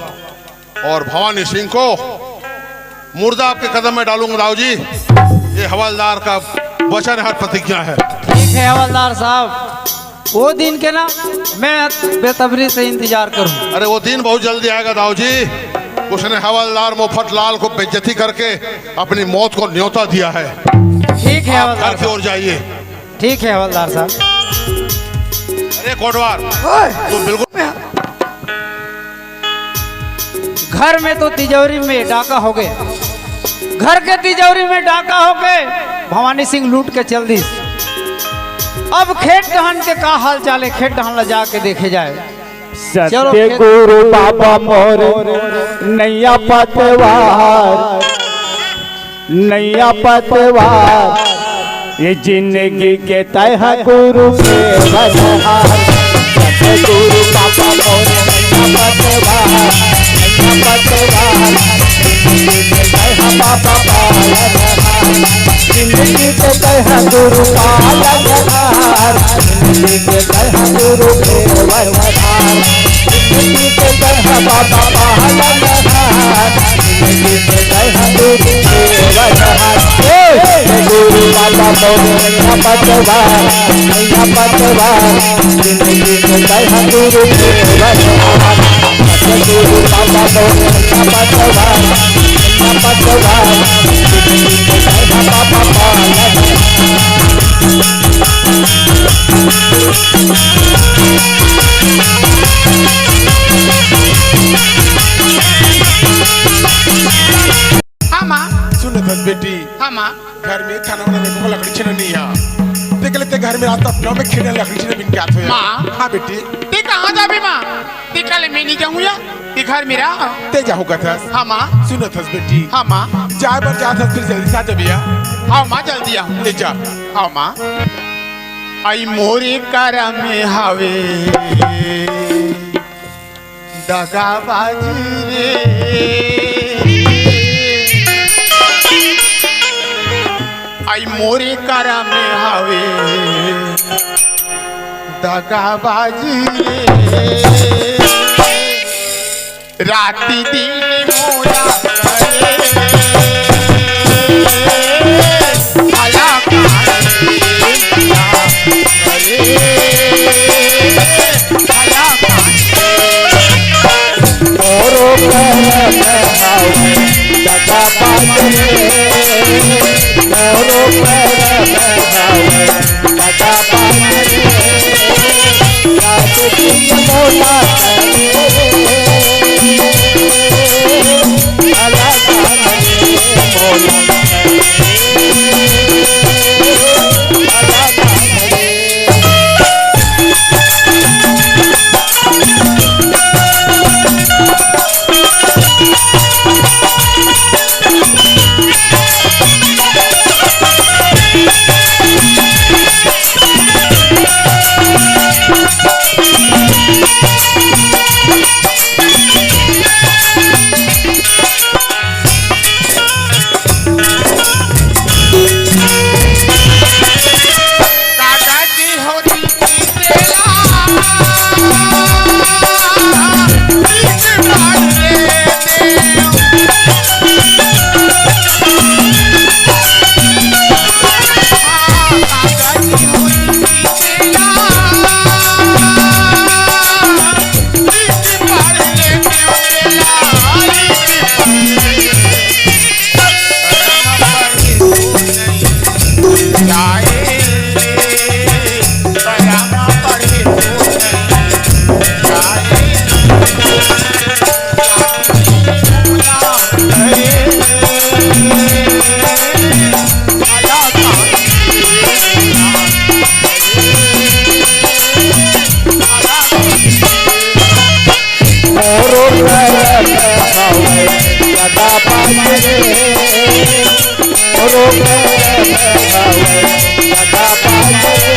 और भवानी सिंह को मुर्दा आपके कदम में डालूंगा दाऊ जी। ये हवलदार का वचन है, प्रतिज्ञा है। ठीक है हवलदार साहब, वो दिन के ना मैं बेसब्री से इंतजार करूं। अरे वो दिन बहुत जल्दी आएगा दाऊ जी। उसने हवलदार मुफत लाल को बेइज्जती करके अपनी मौत को न्योता दिया है। ठीक है आप हवलदार घर की साहब। ओर जाइए। ठीक है हवलदार साहब। अरे कोटवार, ओए! तू बिल्कुल घर में तो तिजोरी में डाका हो गए, घर के तिजोरी में डाका हो गए, भवानी सिंह लूट के चल दिस। अब खेत डहन के का हाल चाल हे, खेत डहन ला जाके देखे जाए। चलो सत्य खेत गुरु बाबा मोर नैया पतवार, नैया पतवार, ये जिंदगी के तय ह गुरु के बलिहार। सतगुरु बाबा मोर नैया पतवार, नैया पतवार, जिंदगी के तय ह बाबा पालनहार। जिंदगी के तय ह गुरु पालनहार, जिंदगी के तय ह गुरु के बलिहार। जिंदगी के तय ह बाबा पालनहार। गुरु बाबा मोर नैया पतवार, नैया पतवार, जिंदगी में कल हम गुरु के वनवार। गुरु बाबा मोर नैया पतवार, नैया पतवार, जिंदगी में कल हम बाबा पालन। हाँ माँ। सुन न तस बे, माँ। घर में खाना वाना में को लकड़ी छीना नहीं है। देख लेते घर में रात अपना में खेलने लकड़ी छीना बिन क्या थोया। माँ। हाँ बेटी। ते कहाँ जाबे माँ? ते काले मैं नहीं जाऊँ या? ते घर में रह। ते जाहू का थस। हाँ माँ। सुनो थस बेटी। हाँ माँ। जाए बर जा थस फिर जल्दी से आ जा भैया। हाँ माँ, जल्दी आऊँ। ले जा। हाँ माँ। आई मोरे करम में हावे दगाबाजी रे। आई मोरे करम में हावे दगाबाजी रे। राती दिन मोला करे, भला काहे करे, भला काहे। मोरो करम हवे दगाबाज रे, मोरो करम हवे दगाबाज रे। रात दिन मोला करे, भला काहे मोला करे, भला काहे। मोरो करम हवे दगाबाज रे, मोरो करम हवे दगाबाज रे।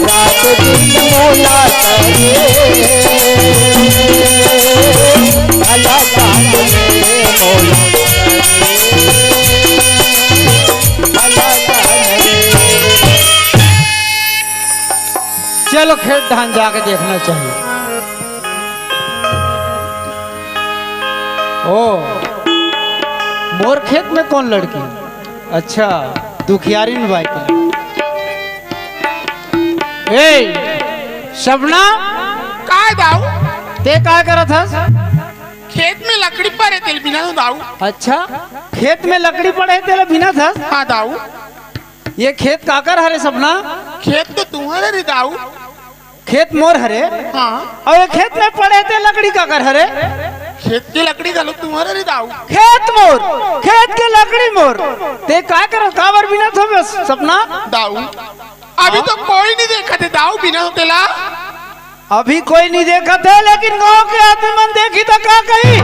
रात दिन मोला करे, भला काहे मोला करे, भला काहे। चलो, खेत धान जाके देखना चाहिए। ओ, मोर खेत में कौन लड़की? अच्छा, दुखियारिन बाई के। ए, सपना? काय दाऊ? ते काय करत हस? खेत में लकड़ी पड़े तेला बिनत हँव दाऊ। अच्छा, खेत में लकड़ी पड़े तेला बिनत हस? हाँ दाऊ। ये खेत काकर हरे सपना? खेत तो तुम्हर हरे दाऊ। खेत मोर हरे? हाँ। अउ ये खेत में पड़े ते लकड़ी काकर हरे? खेत के लकड़ी घलो तुम्हर हरे दाऊ। खेत मोर, खेत के लकड़ी मोर। ते काय कर, काबर बिनत हस सपना? दाऊ, अभी तो कोई नहीं देखत हे दाऊ बिनत हे तेला। अभी कोई नहीं देखत हे, लेकिन गांव के आदमी मन देखही त का कही?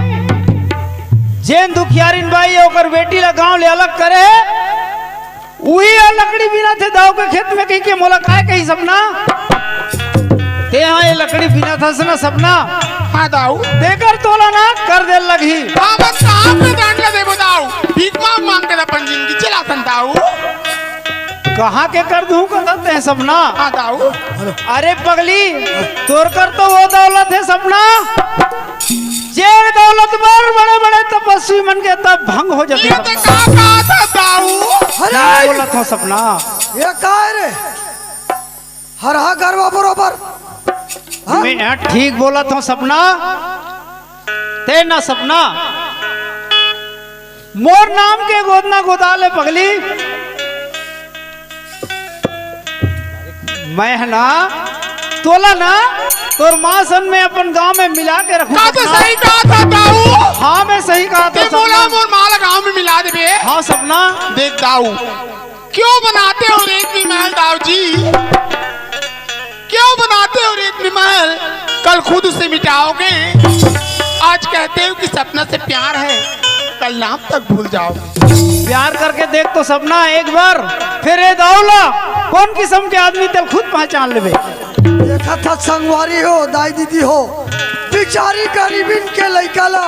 जेन दुखियारिन बाई हे, ओकर बेटी ला गांव ले अलग करे हे, उही ह लकड़ी बिनत हे दाऊ के खेत में कहिके मोला काय कही सपना? तेहा ये लकड़ी बिनत हस ना सपना? हाँ दाऊ। तेकर तोला ना कर दे लगही। हाँ, बस कहाँ पे दान ला देबो दाऊ? भीख मांग मांग के अपन जिंदगी चलाथन दाऊ। कहाँ के कर दूँ कथस तें सपना? हाँ दाऊ। अरे पगली, तोर कर तो वो दौलत हे सपना, जे दौलत बर बड़े बड़े तपस्वी मन के तप भंग हो जाथे ये तो सपना। का कहा था दाऊ? अरे! ठीक बोलत हँव सपना। ये काय रे? हरहा गरवा बरोबर। हाँ? मैं ठीक बोलत हँव सपना। ते ना सपना, मोर नाम के गोदना गोदाल हे पगली। मैं ह ना तोला ना, तोर माँ सन में अपन गांव में मिला के रखूं का तो सपना। सही कहा था दाऊ। हाँ, मैं सही कहा था ते मोला सपना। मोर माँ ला गांव में मिला देबे। हाँ सपना। देख दाऊ, क्यों बनाते हो रे इतनी महल दाऊ जी? क्यों बनाते हो रे इतनी महल? कल खुद उसे मिटाओगे। आज कहते हो कि सपना से प्यार है, कल नाम तक भूल जाओगे। प्यार करके देख तो सपना एक बार, फिर ए दाऊ ला कोन किसम के आदमी तेला खुद पहचान लेबे। देखा था संगवारी हो, दाई दीदी हो, बिचारी गरीबिन के लइका ला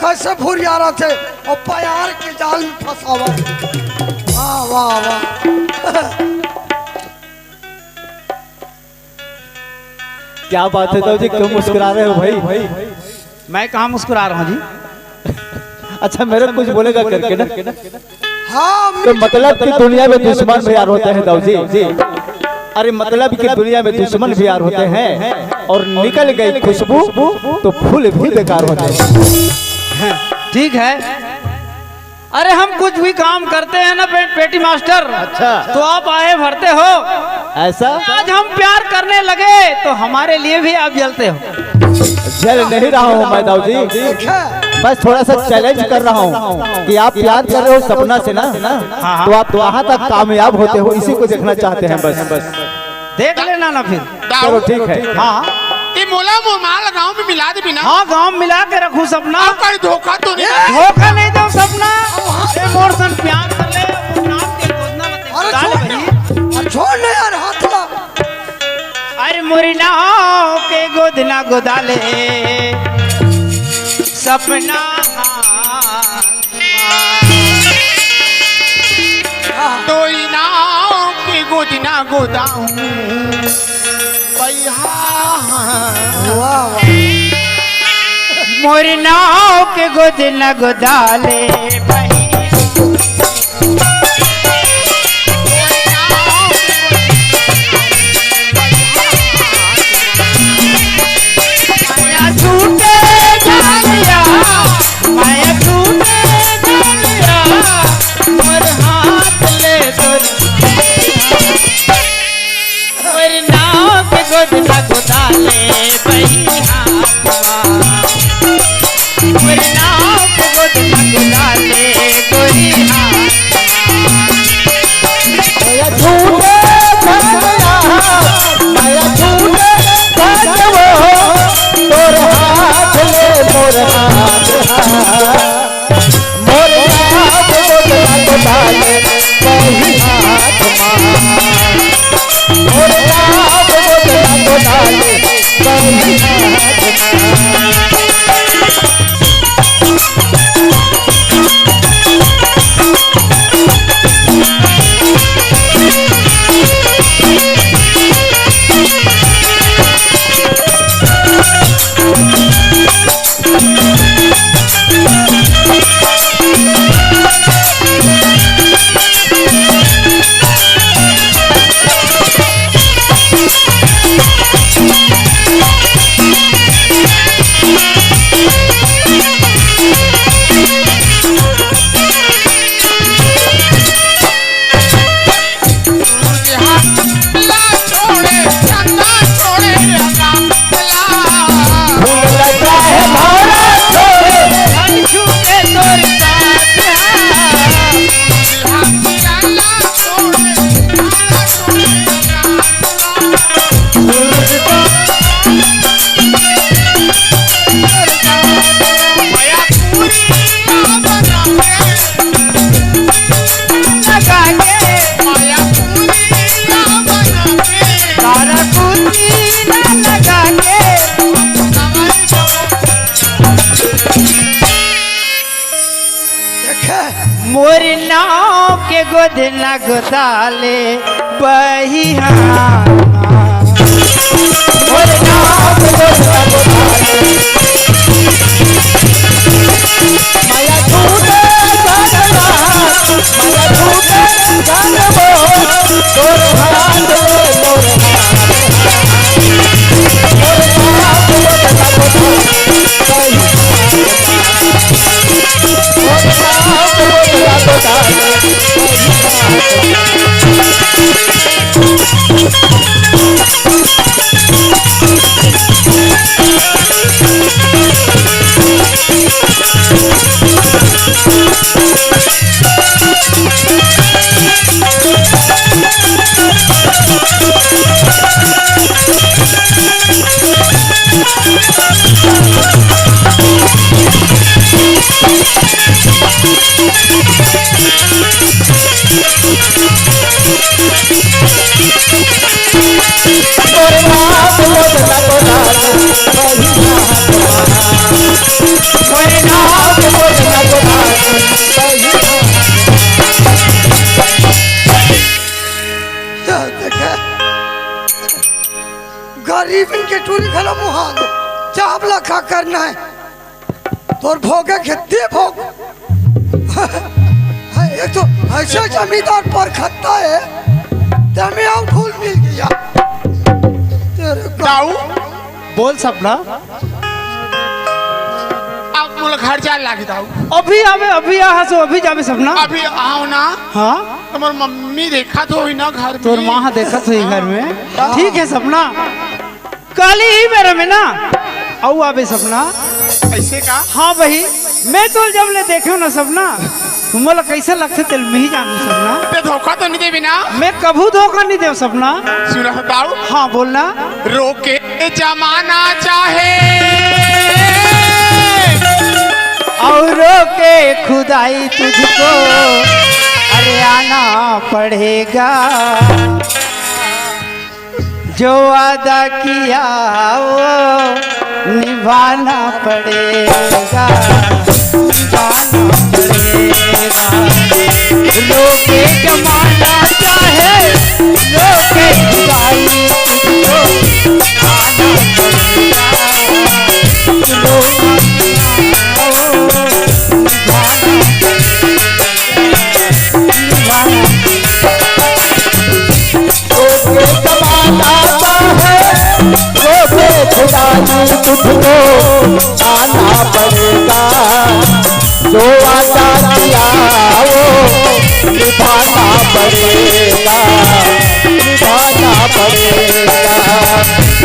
कैसे भुरियारथे अउ प्यार के जाल में फंसावथे। वाह, वाह, वाह। क्या बात है दाऊ जी, क्यों मुस्कुरा रहे हो भाई? मैं कहाँ मुस्कुरा रहा हूँ जी? अच्छा, मेरे को कुछ बोलेगा करके ना। हाँ, तो मतलब कि दुनिया में दुश्मन भी यार होते हैं दाऊ जी। अरे, मतलब कि दुनिया में दुश्मन भी यार होते हैं, और निकल गई खुशबू तो फूल भी बेकार होते हैं। ठीक है, अरे हम कुछ भी काम करते हैं ना पे-, पेटी मास्टर, अच्छा। तो आप आए भरते हो। ऐसा? आज हम प्यार करने लगे तो हमारे लिए भी आप जलते हो। जल नहीं रहा हूँ मैं दाऊ जी, बस थोड़ा सा चैलेंज कर रहा हूँ कि आप प्यार कर रहे हो सपना से ना, हाँ, हाँ। तो आप कहाँ तक कामयाब होते हो, इसी को देखना चाहते हैं बस। देख लेना ना फिर। चलो ठीक है। हाँ। ते मोला मोर माँ ला गाँव में मिला देबे ना। हाँ, गाँव में मिला के रखूँ सपना। अउ कहीं धोखा तो नहीं? धोखा नहीं दो सपना। ए मोर सन प्यार कर ले, मोर नाम के गोदना मत अरे डाल छोड़ भाई। ना, अरे छोड़ ना यार, हाथ ला। अरे मोरी नाव के गोदना गोदाले सपना। तोरी नाव के गोदना गोदाऊं बइहा। वाह, वाह। मोर नाव के गोदना गोदाले बइहा। माया छूटे जालिया, माया छूटे जालिया, मोर हाथ ले तोर, मोर नाव के गोद ना गोदाले बइहा। मोर नाव के गोद ना गोदाले गोरिया। माया छूटे भगवा, माया छूटे भगवा, तोर हाथ ले मोर हाथ हा। मोर नाव के गोद ना गोदाले बइहा। मोर नाव के गोद ना गोदाले बइहा। देखे? मोर नाव के गोद ना गोदाले बइहा। मोर नाव के गोद ना गोदाले। माया छूटे गगना, माया छूटे गगना, तोर हाथ में मोर हाथ। गरीबन के टूरी घलो मुहा दे। चाप ला का करना है? तोर भोगे के दे भोग। एक तो ऐसे जमींदार परखत्ता हे, तेमे अउ ढूल मिल गया। तेरे का दाऊ, बोल सपना। अब मोला घर जाए लागी दाऊ। अभी आवे, अभी आ हसो, अभी जाबे सपना। अभी आव ना। हाँ? तुम्हार मम्मी देखत होही ना घर में। तोर माँ देखत होही घर में। हाँ। ठीक है सपना, काली ही मेरा में ना, अउ आबे सपना। ऐसे का? हाँ भाई, मैं तो जब ले देखे हो ना सपना, मोला कैसे लगथे तेल में ही जानू सपना। ते धोखा तो नहीं देबे ना? मैं कभू धोखा नहीं देव सपना। सुना बताओ। हाँ, बोलना। रोके जमाना चाहे और रोके खुदाई तुझको, अरे आना पड़ेगा। जो वादा किया वो निभाना पड़ेगा, निभाना पड़ेगा। रोके जमाना चाहे, रोके खुदाई तुझको आना पड़ेगा। जो वादा किया वो निभाना पड़ेगा, निभाना पड़ेगा। रोके जमाना चाहे, रोके खुदाई तुझको आना पड़ेगा। जो वादा किया वो निभाना पड़ेगा, निभाना पड़ेगा,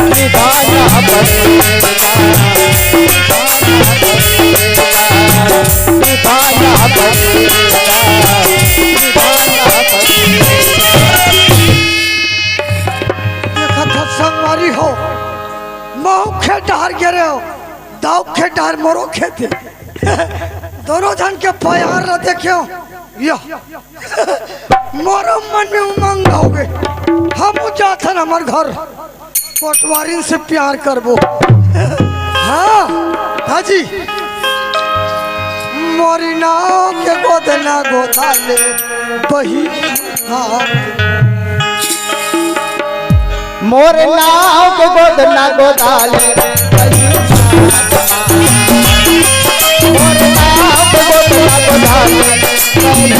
निभाना पड़ेगा, निभाना पड़ेगा, निभाना पड़ेगा, निभाना पड़ेगा। देखत हो संगवारी हो, महू खेत डहर गे रेहेव, दाऊ खेत डहर मोरो खेत हे। दोनों झन के प्यार ला देखेव, या मोरो मन में उमंग होगे। हमू जाथन हमर घर, पटवारिन से प्यार करबो। हाँ, हाँ जी। मोरी नाव के गोदना गोदाले बही हाथ। मोर नाव के गोदना गोदाले बही हाथ। मोर नाव के गोदना गोदाले बही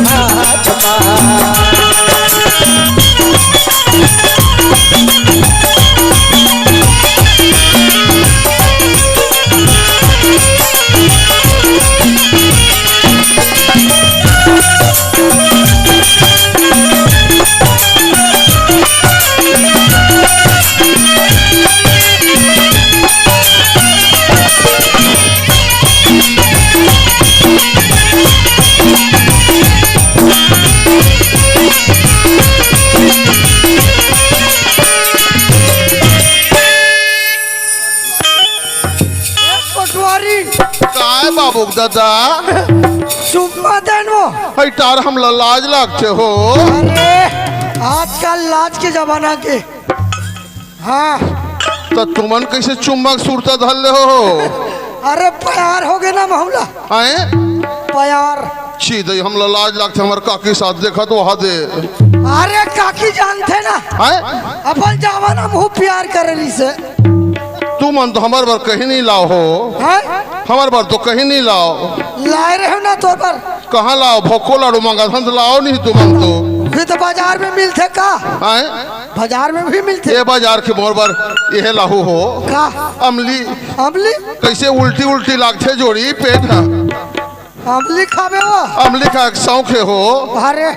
हाथ। ए पटवारी। काय बाबू दादा? चुम्मा देन वो। हई टार हमला लाज लागथे हो। अरे, आजकल लाज के जमाना के। हाँ। त तुमन कैसे चुम्मा के सुरता धर ले हो? अरे, प्यार होगे ना महुला। हैं? प्यार। छी दई, हमला लाज लागथे, हमर काकी साथ देखत वहा दे। अरे, काकी जानथे ना। हैं? अपन जमाना में हू प्यार करे रिहिसे। तुमन तो हमर बर कहीं नहीं लाव हो। हैं? हमर बर तो कहीं नहीं लाव। लाए रहेव ना तोर बर। कहाँ लाव? भोको लाडू मंगाथन त लाव नहीं तुमन तो। फिर तो बाजार में मिलथे का? हैं? बाजार में भी मिलथे। ये बाजार के मोर बर इहे लाहू हो। का? अमली। अमली? कैसे उल्टी उल्टी लागथे जोड़ी पेट ह। अमली खाबे वो? अमली खाय के शौक हे हो। अरे,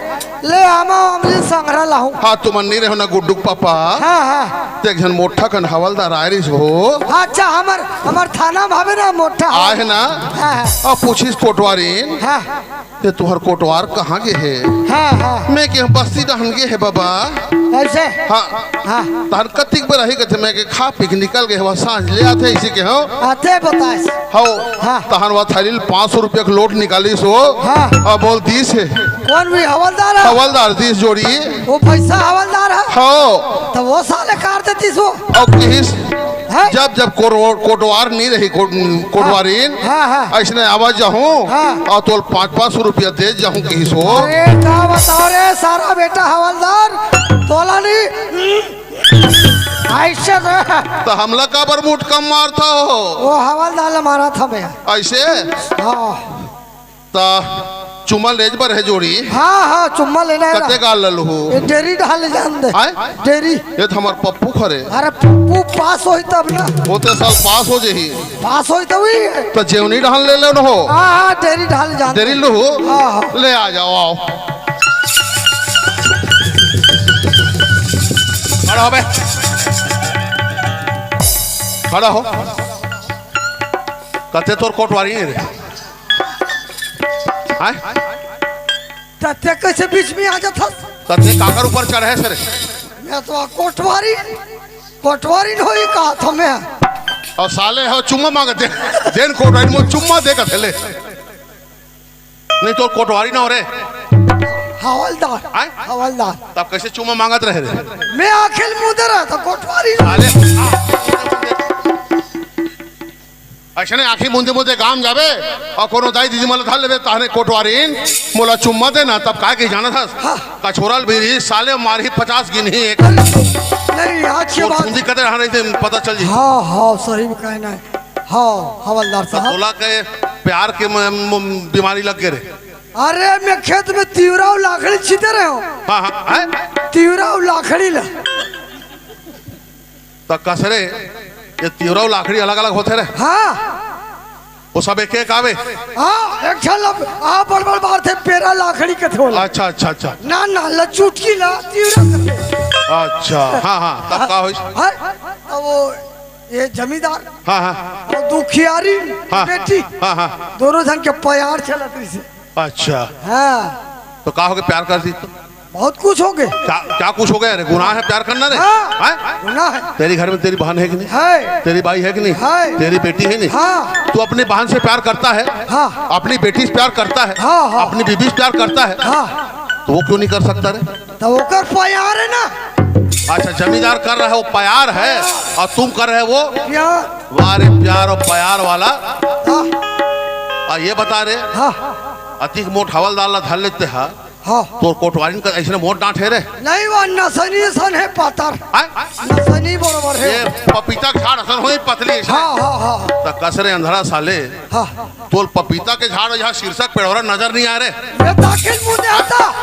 ले आमा, अमली संघरा लाहूं। हाँ, तुमन नहीं रहो ना गुड्डू के पापा। हाँ, हाँ। ते एक झन मोट्ठा कन हवलदार आय रहिस हो। अच्छा, हमर, हमर थाना में हवे ना मोट्ठा। आय हे ना? हाँ, हाँ। अब पूछिस कोटवारिन, हाँ। "ते तुंहर कोटवार कहाँ गे हे?" हाँ, हाँ। मैं केहेंव बस्ती डहन गे हे बाबा। ऐसे? हाँ। हाँ। तहन कतिक बेर आही कथे, मैं केहेंव खा पी के निकल गे हवय, सांझ ले आथे, अइसे केहेंव। आथे बताइस। हव। हाँ। तहन ओ थैली ले पाँच सौ रुपया के नोट निकालिस हो। हाँ। अउ मोला दिस हे। कोन भी हवलदार हे? हवलदार दिस जोड़ी। ओ पैसा हवलदार हे? हव। त ओ साले काट देतिस ओ। अउ किहिस, हैं? जब जब कोरो-, कोटवार नइ रही, को-, कोटवारिन, हाँ, हाँ। अइसने आवत जाहूं, हाँ। अउ तोला पाँच पाँच सौ रुपया देत जाहूं किहिस ओ। अरे का बतावंव रे सारा बेटा हवलदार, तोला नइ अइसे रे। त हमला काबर मुठ कम मारथव? ओ हवलदार ला मारत हंव मैं। अइसे? हाँ। त चुम्मा लेज बर हे जोड़ी। हाँ, हाँ, चुम्मा लेना हे ना। कते गाल ललहू? ए, डेरी डहन ले जान दे। आय? डेरी। ए त हमर पप्पू खरे। अरे पप्पू पास होही तब ना। ओ ते साल पास हो जाही। पास होही तब ही। त जेवनी डहन ले लेव न हो। हाँ, हाँ, डेरी डहन ले जान दे। डेरी लुहू? हाँ, हाँ। ले आ जाव, आव। खड़ा हो बे। खड़ा हो। कते तोर कोटवारी नइ रे? हैं? त ते कइसे बीच में आ जाथस? त ते काकर ऊपर चढ़े हस रे? मैं तो कोटवारी, कोटवारी नइ होही कहत हंव मैं। अउ साले हो चुम्मा मांगत हे, जेन कोटवारी मोला चुम्मा दे कथे ले। नहीं तो कोटवारी ना हो रे। हवलदार, हैं? हवलदार। तब कइसे चुम्मा मांगत रहे रे? मैं आँखी ल मूंदे रहे त कोटवारी। साले, आ, अइसने आँखी मूंदे मूंदे गांव जाबे अउ कोनो दाई दीदी मन ल धर लेबे, तहने कोटवारिन मोला चुम्मा दे ना, तब काय कही जानत हस? हाँ। कछोरा ल भी रही, साले मारही पचास गिनही एक। नहीं, अच्छी बात। फुंदी कते रहना रही, पता चल जी। हाँ, हाँ, सही में कहना है। हाँ, हवलदार साहब। तोला के प्यार के म-, म-, बीमारी लग गे रे? अरे, मैं खेत में तिवरा अउ लाखड़ी छीते रहे हंव। हाँ, हाँ, हैं? तिवरा अउ लाखड़ी ला। त कस रे, ये तिवरा अउ लाखड़ी अलग-अलग होथे रे? हाँ। ओ सब एक-एक आवे? हाँ, एक झन ला, आ, बड़-बड़ बार थे, पेरा लाखड़ी कथे ओला। अच्छा, अच्छा, अच्छा। ना, ना, ला चुटकी ला, तिवरा कथे। अच्छा, हाँ, हाँ, तब का होइस? हाँ, अब वो, ये जमींदार। हाँ, हाँ। अउ दुखियारी हाँ, बेटी। हाँ, हाँ। दोनों झन के प्यार चलत रहिसे। अच्छा। हाँ। त का होगे, प्यार कर दी तो? बहुत कुछ होगे। क्या, क्या कुछ होगे रे? गुनाह है प्यार करना रे? हाँ, हैं? गुनाह है। तेरी घर में तेरी बहन है कि नहीं? है। तेरी बाई है कि नहीं? है। तेरी बेटी है नहीं? हाँ। तू अपनी बहन से प्यार करता है? हाँ। अपनी बेटी से प्यार करता है? हाँ, हाँ। अपनी बीबी से प्यार करता है? हाँ। तो वो क्यों नहीं कर सकता रे? त ओकर प्यार है ना। अच्छा, जमींदार कर रहा है वो प्यार है अउ तुम कर रहे हो वो प्यार। वाह रे, प्यार अउ प्यार वाला। हाँ। अउ ये बता रे, हाँ। अतिक मोट हवलदार ला धर लेते हा, हाँ। तोर कोटवारिन का अइसने मोट डांट हे रे? नहीं, वो नसनी सन हे पातर। हैं? नसनी बरोबर हे। ये पपीता के झाड़ असन होही पतली अइसने। हाँ, हाँ, हाँ। त कस रे अंधरा साले। हाँ। तोला पपीता के झाड़ यहाँ शीर्षक पेड़ोरा नजर नहीं आय रे? ये दाखिल मुंह दे आता।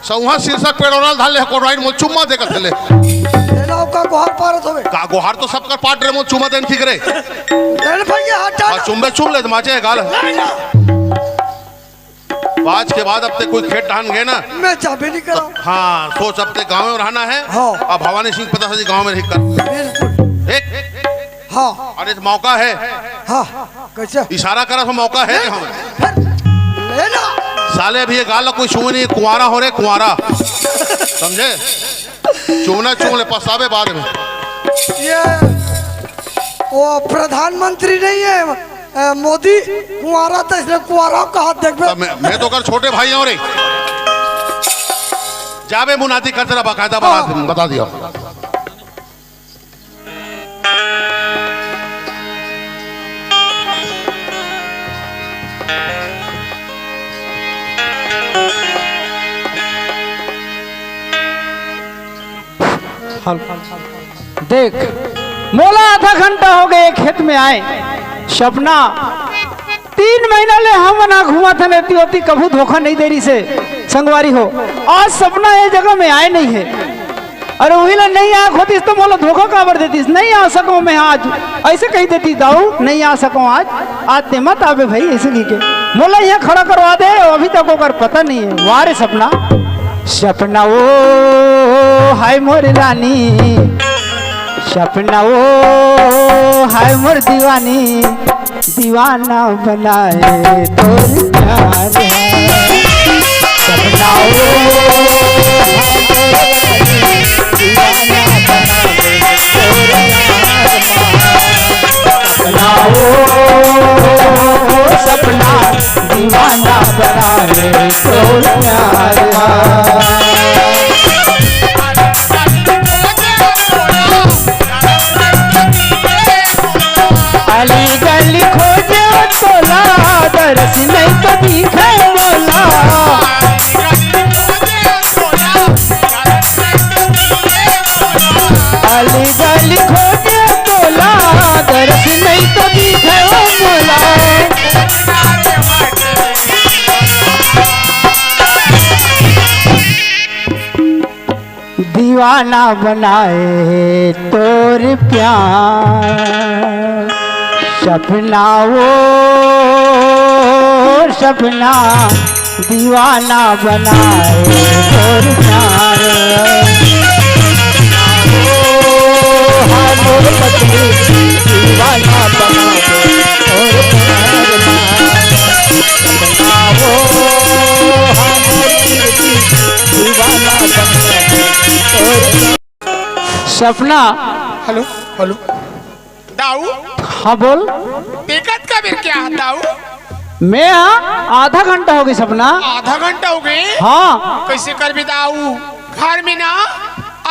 सौहा शीर्षक पेड़ोरा धर ले, कोटवारिन मोला चुम्मा दे कथे ले। तेला ओका गोहार पारत होवे। का गोहार तो सबकर पाट रे, मोला चुम्मा देन ठीक रे। तेरे भैया हटा। अउ चुम्बे चुम ले त माचे गाल। नहीं ना। आज के बाद अब ते कोई खेत डहन गे ना। मैं जाबे नहीं करा। हाँ, सोच अब ते गाँव में रहना है। हाँ। अब भवानी सिंह पता जी गाँव में रही कर। बिल्कुल। एक। हाँ। अरे तो मौका है। हाँ। कइसे? इशारा करा तो मौका है कि हम। फिर लेना। साले अभी ये गाल कोई छुए नहीं, कुंवारा हो रे, कुंवारा। समझे? चुमना चुम ले, पछताबे बाद में। ये वो प्रधानमंत्री नहीं है, अ, मोदी कुंवारा, त इसने कुंवारा कहा देखबे। त मैं, मैं तो कर छोटे भाई हंव रे। जाबे मुनादी कर, तेला बकायदा बता, हाँ। बता दिया। हेलो। देख, मोला आधा घंटा होगे खेत में आए। सपना तीन महीना ले हमन ह घूमत हन एती ओती, कभू धोखा नइ दे रिहिसे संगवारी हो। आज सपना ए जगह में आए नइ हे। अरे उही ला नइ आए होतिस त मोला धोखा काबर देतिस? नइ आ सकंव मैं आज, अइसे कहि देतिस, दाऊ नइ आ सकंव आज, आज ते मत आबे भई, अइसे कहिके मोला इहाँ खड़ा करवा दे। अभी तक ओकर पता नइ हे। वाह रे सपना। सपना वो है मोर रानी, सपना वो है मोर दीवानी, दीवाना बनाए तोर प्यार है। सपना वो है मोर रानी, दीवाना बनाए तोर प्यार है। सपना वो, सपना दीवाना बनाए तोर प्यार हा। अली गली खोजे तोला, दरस नहीं तो दिखे मोला। अली गली खोजे तोला, दरस नहीं तो दिखे मोला। दीवाना बनाए तोर प्यार, सपना वो, सपना दीवाना बनाए तोर प्यार। ओ, हाँ, मोर पत्नी दीवाना बनाए तोर प्यार। सपना वो, हाँ, मोर पत्नी दीवाना बनाए तोर प्यार। सपना। Hello, hello. दाऊ। हाँ, बोल। देखत का बेर क्या है, दाऊ? मैं, हाँ, आधा घंटा हो गई, सपना। आधा घंटा हो गए? हाँ। कैसे करबे, दाऊ? घर में ना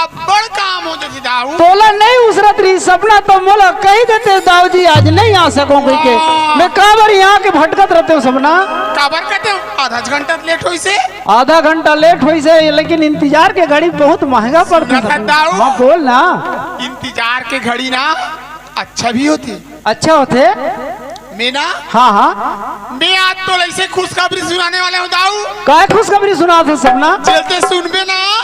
अब्बड़ काम हो जाथे, दाऊ। तोला नहीं उसरत रही, सपना, तो मोला कही देते, दाऊ जी, आज नहीं आ सकों कही के। हाँ। मैं काबर यहाँ के भटकत रहते हूँ, सपना। काबर कहते हो? आधा घंटा लेट होइसे? आधा घंटा लेट होइसे, लेकिन इंतजार के घड़ी बहुत महंगा पड़थे, सुनत हस, सपना। दाऊ? हाँ, बोल ना। इंतजार के घड़ी ना अच्छा भी होथे। अच्छा होथे? मैं ना, हाँ, हाँ। मैं आज तोला ऐसे खुशखबरी सुनाने वाला हूँ, दाऊ। काय खुशखबरी सुनात हस, सपना? जल्दी सुनबे ना,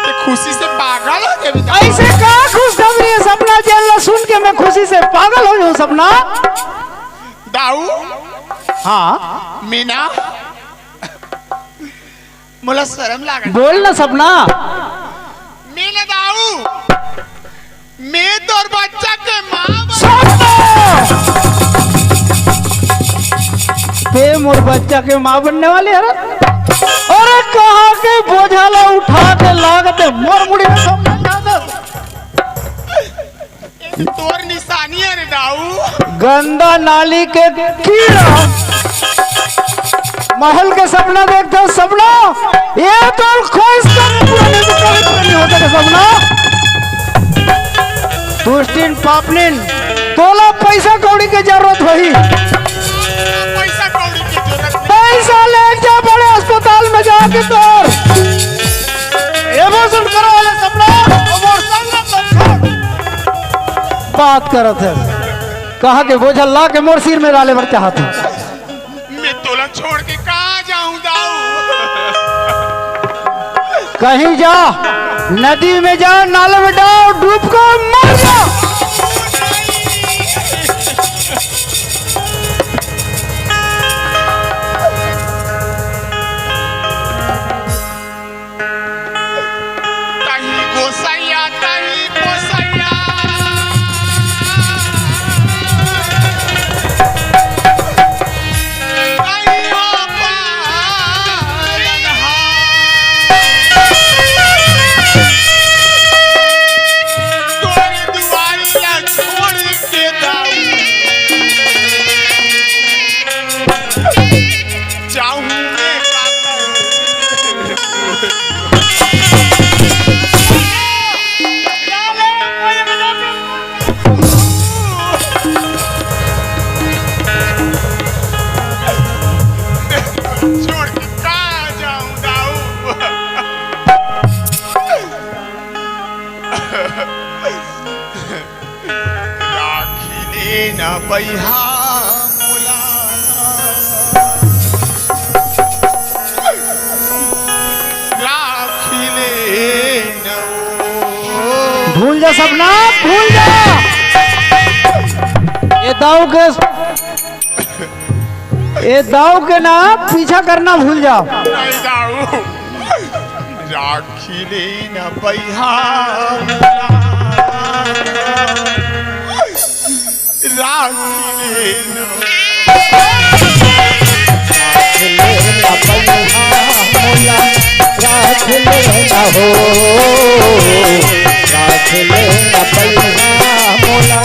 ते खुशी से पागल हो जाबे, दाऊ। ऐसे का खुशखबरी है, सपना, जेला सुन के मैं खुशी से पागल हो जाऊँ, सपना? दाऊ। हाँ। मैं ना, मोला शरम लागत। बोल ना, सपना। मैं ना, दाऊ, मैं तोर बच्चा के माँ बन- सपना! ते मोर बच्चा के माँ बनने वाले हरे? अरे, कहाँ के बोझा ला उठा के लागत हे मोर मुड़ी में, सपना, जादा। ये तो तोर निशानी है रे, दाऊ। गंदा नाली के कीड़ा। महल के सपना देखत हस, सपना। ये तोर ख्वाहिश कभी पूरा नहीं, तो कभी पूरा नहीं होता रे, सपना। दुष्टिन, पापनिन, तोला पैसा कौड़ी के जरूरत होही। पैसा कौड़ी के जरूरत नहीं। पैसा ले जा बड़े अस्पताल में जाके तोर abortion करवा ले, सपना। Abortion ना कर। बात करत हे, कहाँ के बोझा ला के मोर सिर में डाले बर चाहत हे। मैं तोला छोड़ के कहाँ जाऊं, दाऊ? कहीं जा, नदी में जा, नाले में डाल, डूब कर मर जा। तही गोसैया, तही गोसैया। तही हो पालनहार। तोर दुआरी ला छोड़ के दाऊ। जाऊं मैं काका। छोड़ के कहाँ जाऊं, दाऊ? राखी लेना बइहा मोला। राखी लेना। भूल जा सपना, भूल जा। ये दाऊ के, ये दाऊ के ना पीछा करना भूल जाओ। नहीं दाऊ। राखी ले न बइहा, राखी ले न। राख ले न बइहा मोला, राख ले न हो, राख ले न बइहा मोला,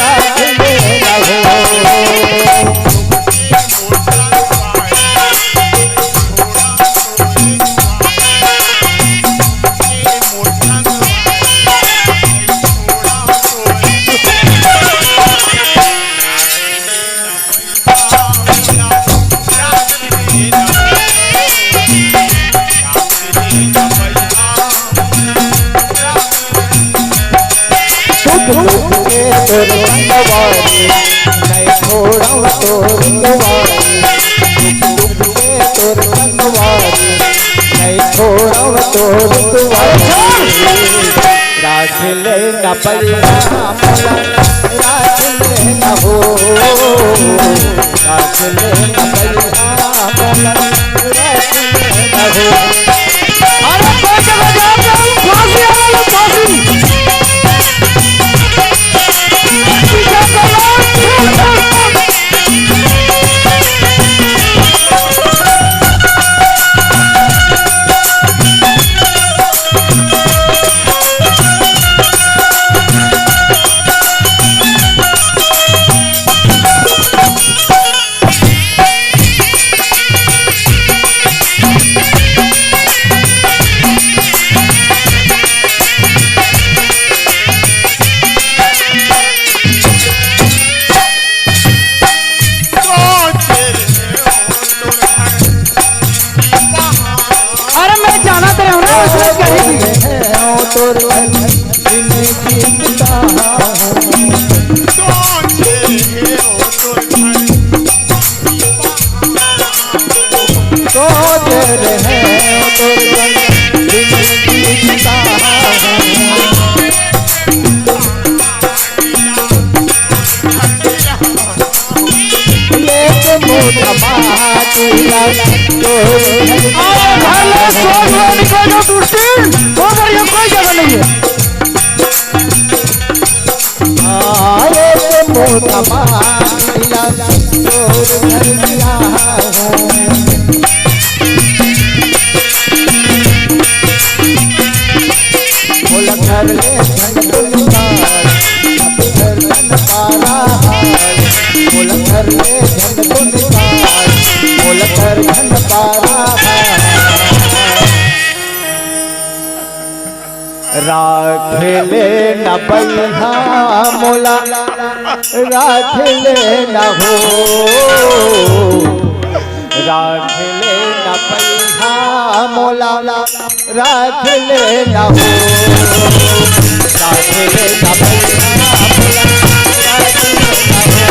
राख ले न हो। सुख दुख के तोर संगवारी, नहीं छोड़व तोर दुआरी। सुख दुख के तोर संगवारी, नहीं छोड़व तोर दुआरी। राख ले न बइहा मोला, राख ले न हो, राख ले न बइहा मोला, राख ले न हो। अरे कोई के बजा दे, फांसी आ गई, फांसी। अरे मैं जानत रहेंव ना, उसने कही थी। अरे भले सोच में निकल जाओ दुष्टी, वो बढ़िया कोई जगह नहीं है। अरे मोटा मानिया तोर घर गया हूँ। मोला घर ले झन दुनिया, घर झन पारा हाय। मोला घर ले झन दुनिया, मोला घर झन पारा हाय। राख ले न बइहा मोला, राख ले न हो, राख ले न बइहा मोला, राख ले न हो, राख ले न बइहा मोला, राख ले न हो।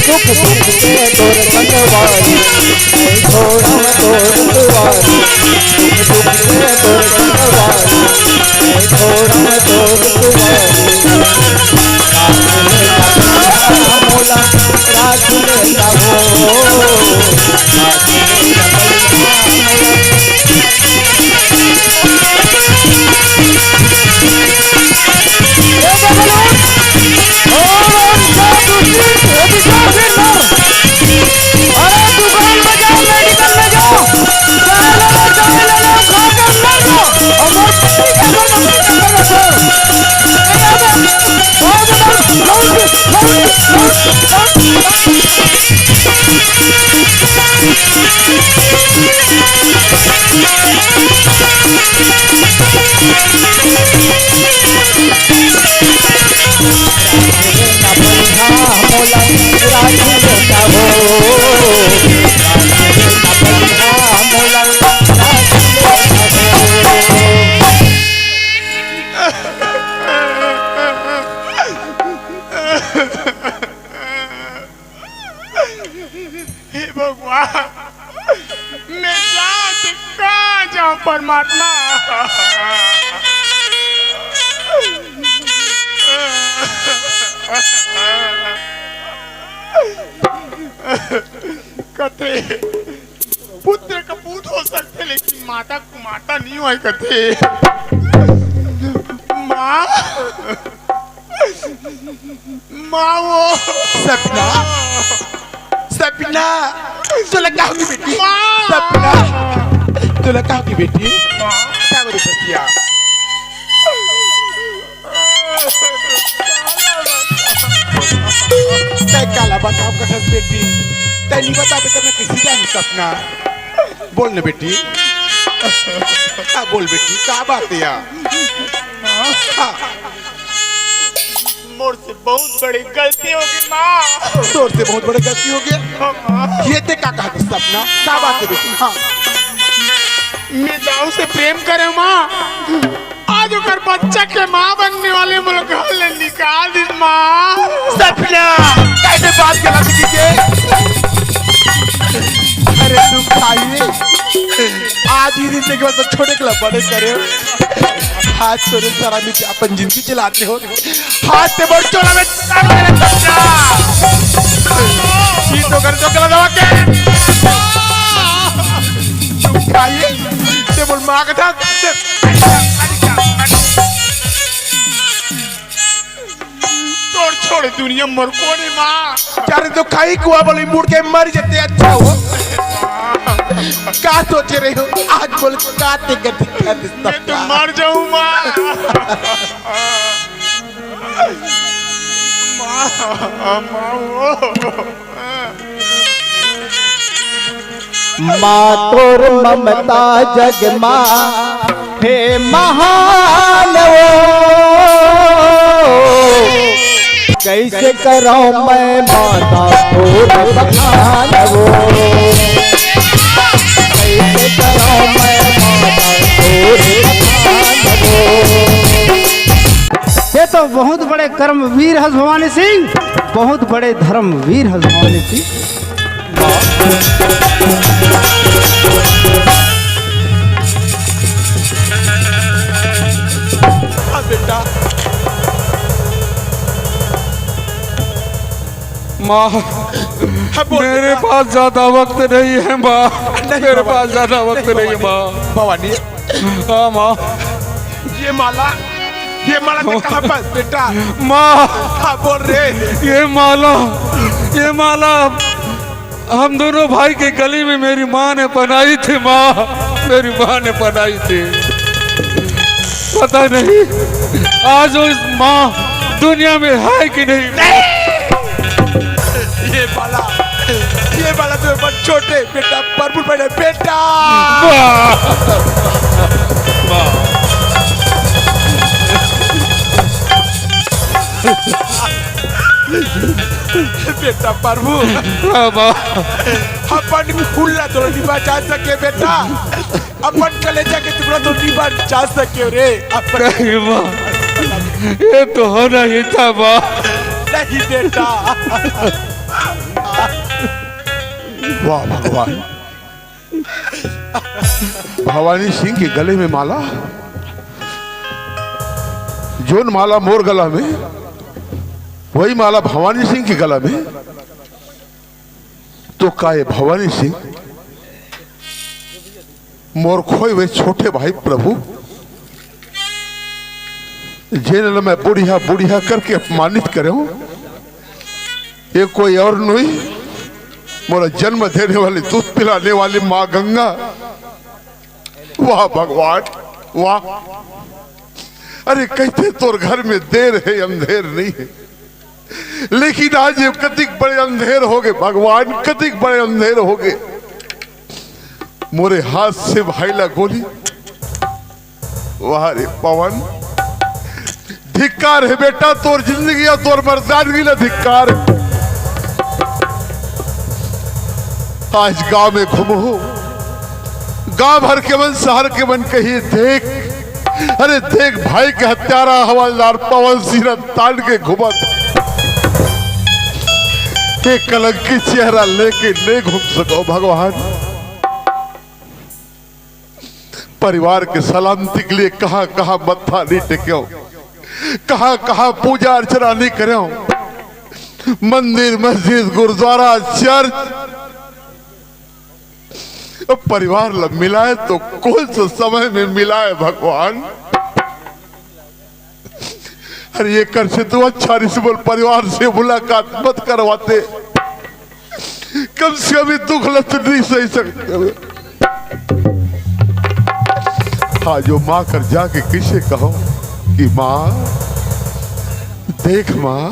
सुख दुख के तोर संगवारी, नहीं छोड़व तोर दुआरी। सुख दुख के तोर संगवारी, नहीं छोड़व तोर दुआरी। राख ले न बइहा मोला, राख ले न हो, राख ले न बइहा मोला। हे भगवान, मैं जाऊं तो कहाँ जाऊं परमात्मा? कथे, पुत्र का पूत हो सकथे, लेकिन माता कुमाता नहीं होय कथे। माँ, माँ वो। सपना, सपना, तोला का होगे बेटी? माँ। सपना, तोला का होगे बेटी? माँ। का बोले बचिया? तैं काला बतावत हस बेटी? तैं नहीं बताबे त मैं कइसे जानहूँ सपना? बोल न बेटी। हाँ, बोल बेटी, का बात हे या? हाँ। मोर से बहुत बड़े गलती होगे माँ। तोर से बहुत बड़े गलती होगे? हाँ, माँ। ये तैं का कहत हस सपना? का बात हे बेटी? हाँ। मैं दाऊ से प्रेम करेंव माँ, आज ओकर बच्चा के माँ बनने वाले मोला घर ले निकाल दिस माँ। सपना, कइसे बात करत हस के? अरे तू खाइए, आज ही दिन के बाद तो छोटे के ला बड़े करे। आज तोरे सारा मिल के अपन जिंदगी चलाते हो। हाथ से बढ़ चोला में टांग मेरे बच्चा। ये तो कर दो गला दबा के। चुप खाइए। ते बोल माँ का था। तोर छोड़े दुनिया मोर कोनी माँ। चारे तो खाई कुआ बोली मुड़ के मर जाते अच्छा हो। का सोचे रहे हो? आज बोल का ते गति कर दे मैं तो मर जाऊँ माँ। माँ, माँ वो। माँ तोर ममता जग मा हे महान वो, कइसे करँव मैं माता तोर बखान वो, कइसे करँव मैं माता तोर बखान वो। ये तो बहुत बड़े कर्मवीर हस भवानी सिंह, बहुत बड़े धर्मवीर हस भवानी सिंह। हाँ बेटा। माँ, हाँ, बोल मेरे बेटा। पास ज्यादा वक्त नहीं है माँ, नहीं मेरे बाबा, पास ज्यादा वक्त नहीं नहीं है बाबा। माँ। भवानी, हाँ माँ। ये माला, ये माला तो कहाँ पर बेटा? माँ। हाँ, बोल रे। ये माला, ये माला हम दोनों भाई के गले में मेरी माँ ने पहनाई थी माँ, मेरी माँ ने पहनाई थी। पता नहीं आज वो इस माँ दुनिया में है कि नहीं। ये माला, ये माला तो अपन छोटे बेटा प्रभु पहने बेटा। वाह! वाह! बेटा प्रभु, हाँ, वाह! अपन खुल्ला तो नहीं बचा सके बेटा। अपन कलेजा के टुकड़ा तो नहीं बचा सके रे। अपन नहीं माँ, ये तो होना ही था माँ। नहीं बेटा। वाह भगवान, भवानी सिंह के गले में माला, जोन माला मोर गला में, वही माला भवानी सिंह के गला में। तो का ये भवानी सिंह मोर खोए हुए छोटे भाई प्रभु, जेन ल मैं बुढ़िया बुढ़िया करके अपमानित करेंव, ये कोई और नहीं, मोला जन्म देने वाली, दूध पिलाने वाली माँ गंगा। वाह भगवान, वाह। अरे कहिथे तोर घर में देर है, अंधेर नहीं है, लेकिन आज ये कतिक बड़े अंधेर होगे भगवान, कतिक बड़े अंधेर होगे। मोरे हाथ से भाई ला गोली। वाह रे पवन, धिक्कार है बेटा, तोर जिंदगी अउ तोर मर्दानगी ला धिक्कार। आज गांव में घूमहूं, गांव भर के मन, शहर के मन कही, देख, अरे देख, भाई के हत्यारा हवलदार पवन सिंह तान के घूमत, के कलंकी चेहरा लेके नहीं घूम सको भगवान। परिवार के सलामती के लिए कहां कहां मत्था नहीं टेक्यों, कहां कहां पूजा अर्चना नहीं करेंव। मंदिर, मस्जिद, गुरुद्वारा, चर्च, अब परिवार ला मिलाए तो कौन से समय में मिलाए भगवान? अरे, ये कर से तो अच्छा रिश्वत परिवार से मुलाकात मत करवाते। कम से कम ये दुख ला तो नहीं सही सकते। हाँ, जो माँ कर जाके किसे कहो कि माँ, देख माँ,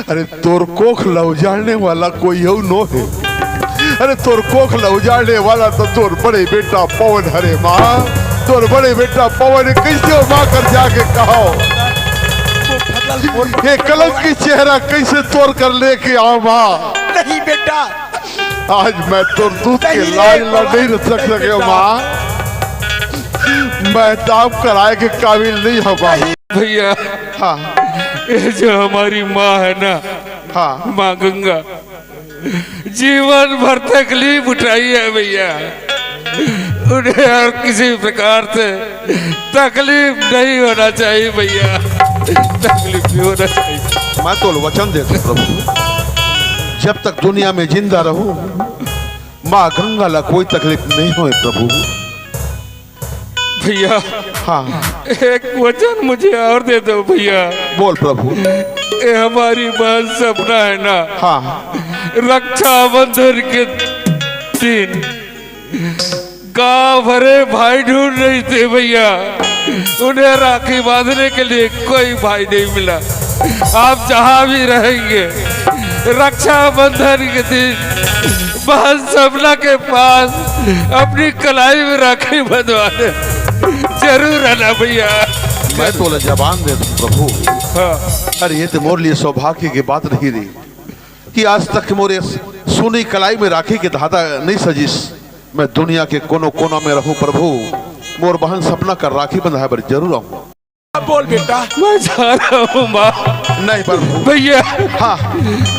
अरे तोर कोख ला उजाड़ने वाला कोई अउ नो हे। अरे तोर कोख ला उजाड़ने वाला तो तोर बड़े बेटा पवन हरे माँ, तोर बड़े बेटा पवन। कैसे हो माँ कर जाके कहो, ये कलंकी चेहरा कैसे तोर कर लेके आऊं माँ? नहीं बेटा। आज मैं तोर दूध के नहीं लाज ला नहीं रख सके माँ। मैं दाम कराए के काबिल नहीं हूँ माँ। भैया, हाँ। ये जो हमारी माँ है ना, हाँ। माँ गंगा, जीवन भर तकलीफ उठाई है भैया। उन्हें और किसी प्रकार से तकलीफ नहीं होना चाहिए भैया, तकलीफ नहीं होना चाहिए। मैं तो वचन देता हूँ प्रभु, जब तक दुनिया में जिंदा रहूं, माँ गंगा ला कोई तकलीफ नहीं होए प्रभु। भैया, हाँ। एक वचन मुझे और दे दो भैया। बोल प्रभु। ये हमारी बहन सपना है ना, हाँ। रक्षाबंधन के दिन गांव भरे भाई ढूंढ रही थी भैया, उन्हें राखी बांधने के लिए कोई भाई नहीं मिला। आप जहां भी रहेंगे, रक्षाबंधन के दिन बहन सपना के पास अपनी कलाई में राखी बंधवाने जरूर आना भैया। मैं तो ला जबान दे दूं प्रभु। हाँ। अरे ये तो मोर लिए सौभाग्य की बात नहीं रही कि आज तक मोरे सुनी कलाई में राखी के धागा नहीं सजिस। मैं दुनिया के कोनो कोना में रहूं प्रभु, मोर बहन सपना कर राखी बंधाए बर जरूर आऊं। बोल बेटा। मैं जा रहा हूँ माँ। नहीं प्रभु। भैया। हाँ।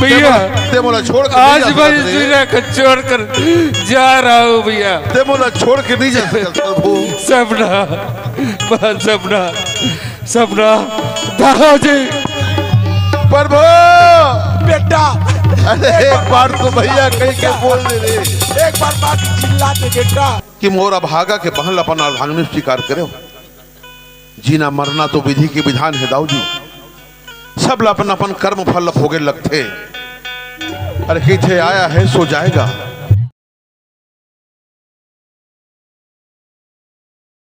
भैया। ते मोला, ते मोला छोड़ के आज नहीं जा मैं सकत रे। दुनिया को छोड़कर जा रहा हूँ भैया। ते मोला छोड़ के नहीं जा सकत प्रभु। सपना, माँ सपना, सपना, दादाजी। प्रभु। बेटा। अरे एक बार तो भैया कहीं के बोल दे रे। एक बार बात चिल्ला दे बेटा। कि मोर अभागा के बहन ला अपन अर्धांगिनी स्वीकार करे हो। जीना मरना तो विधि के विधान है दाऊ जी। सब ला अपन अपन कर्म फल ला भोगे लगथे। अरे कहिथे आया है सो जाएगा,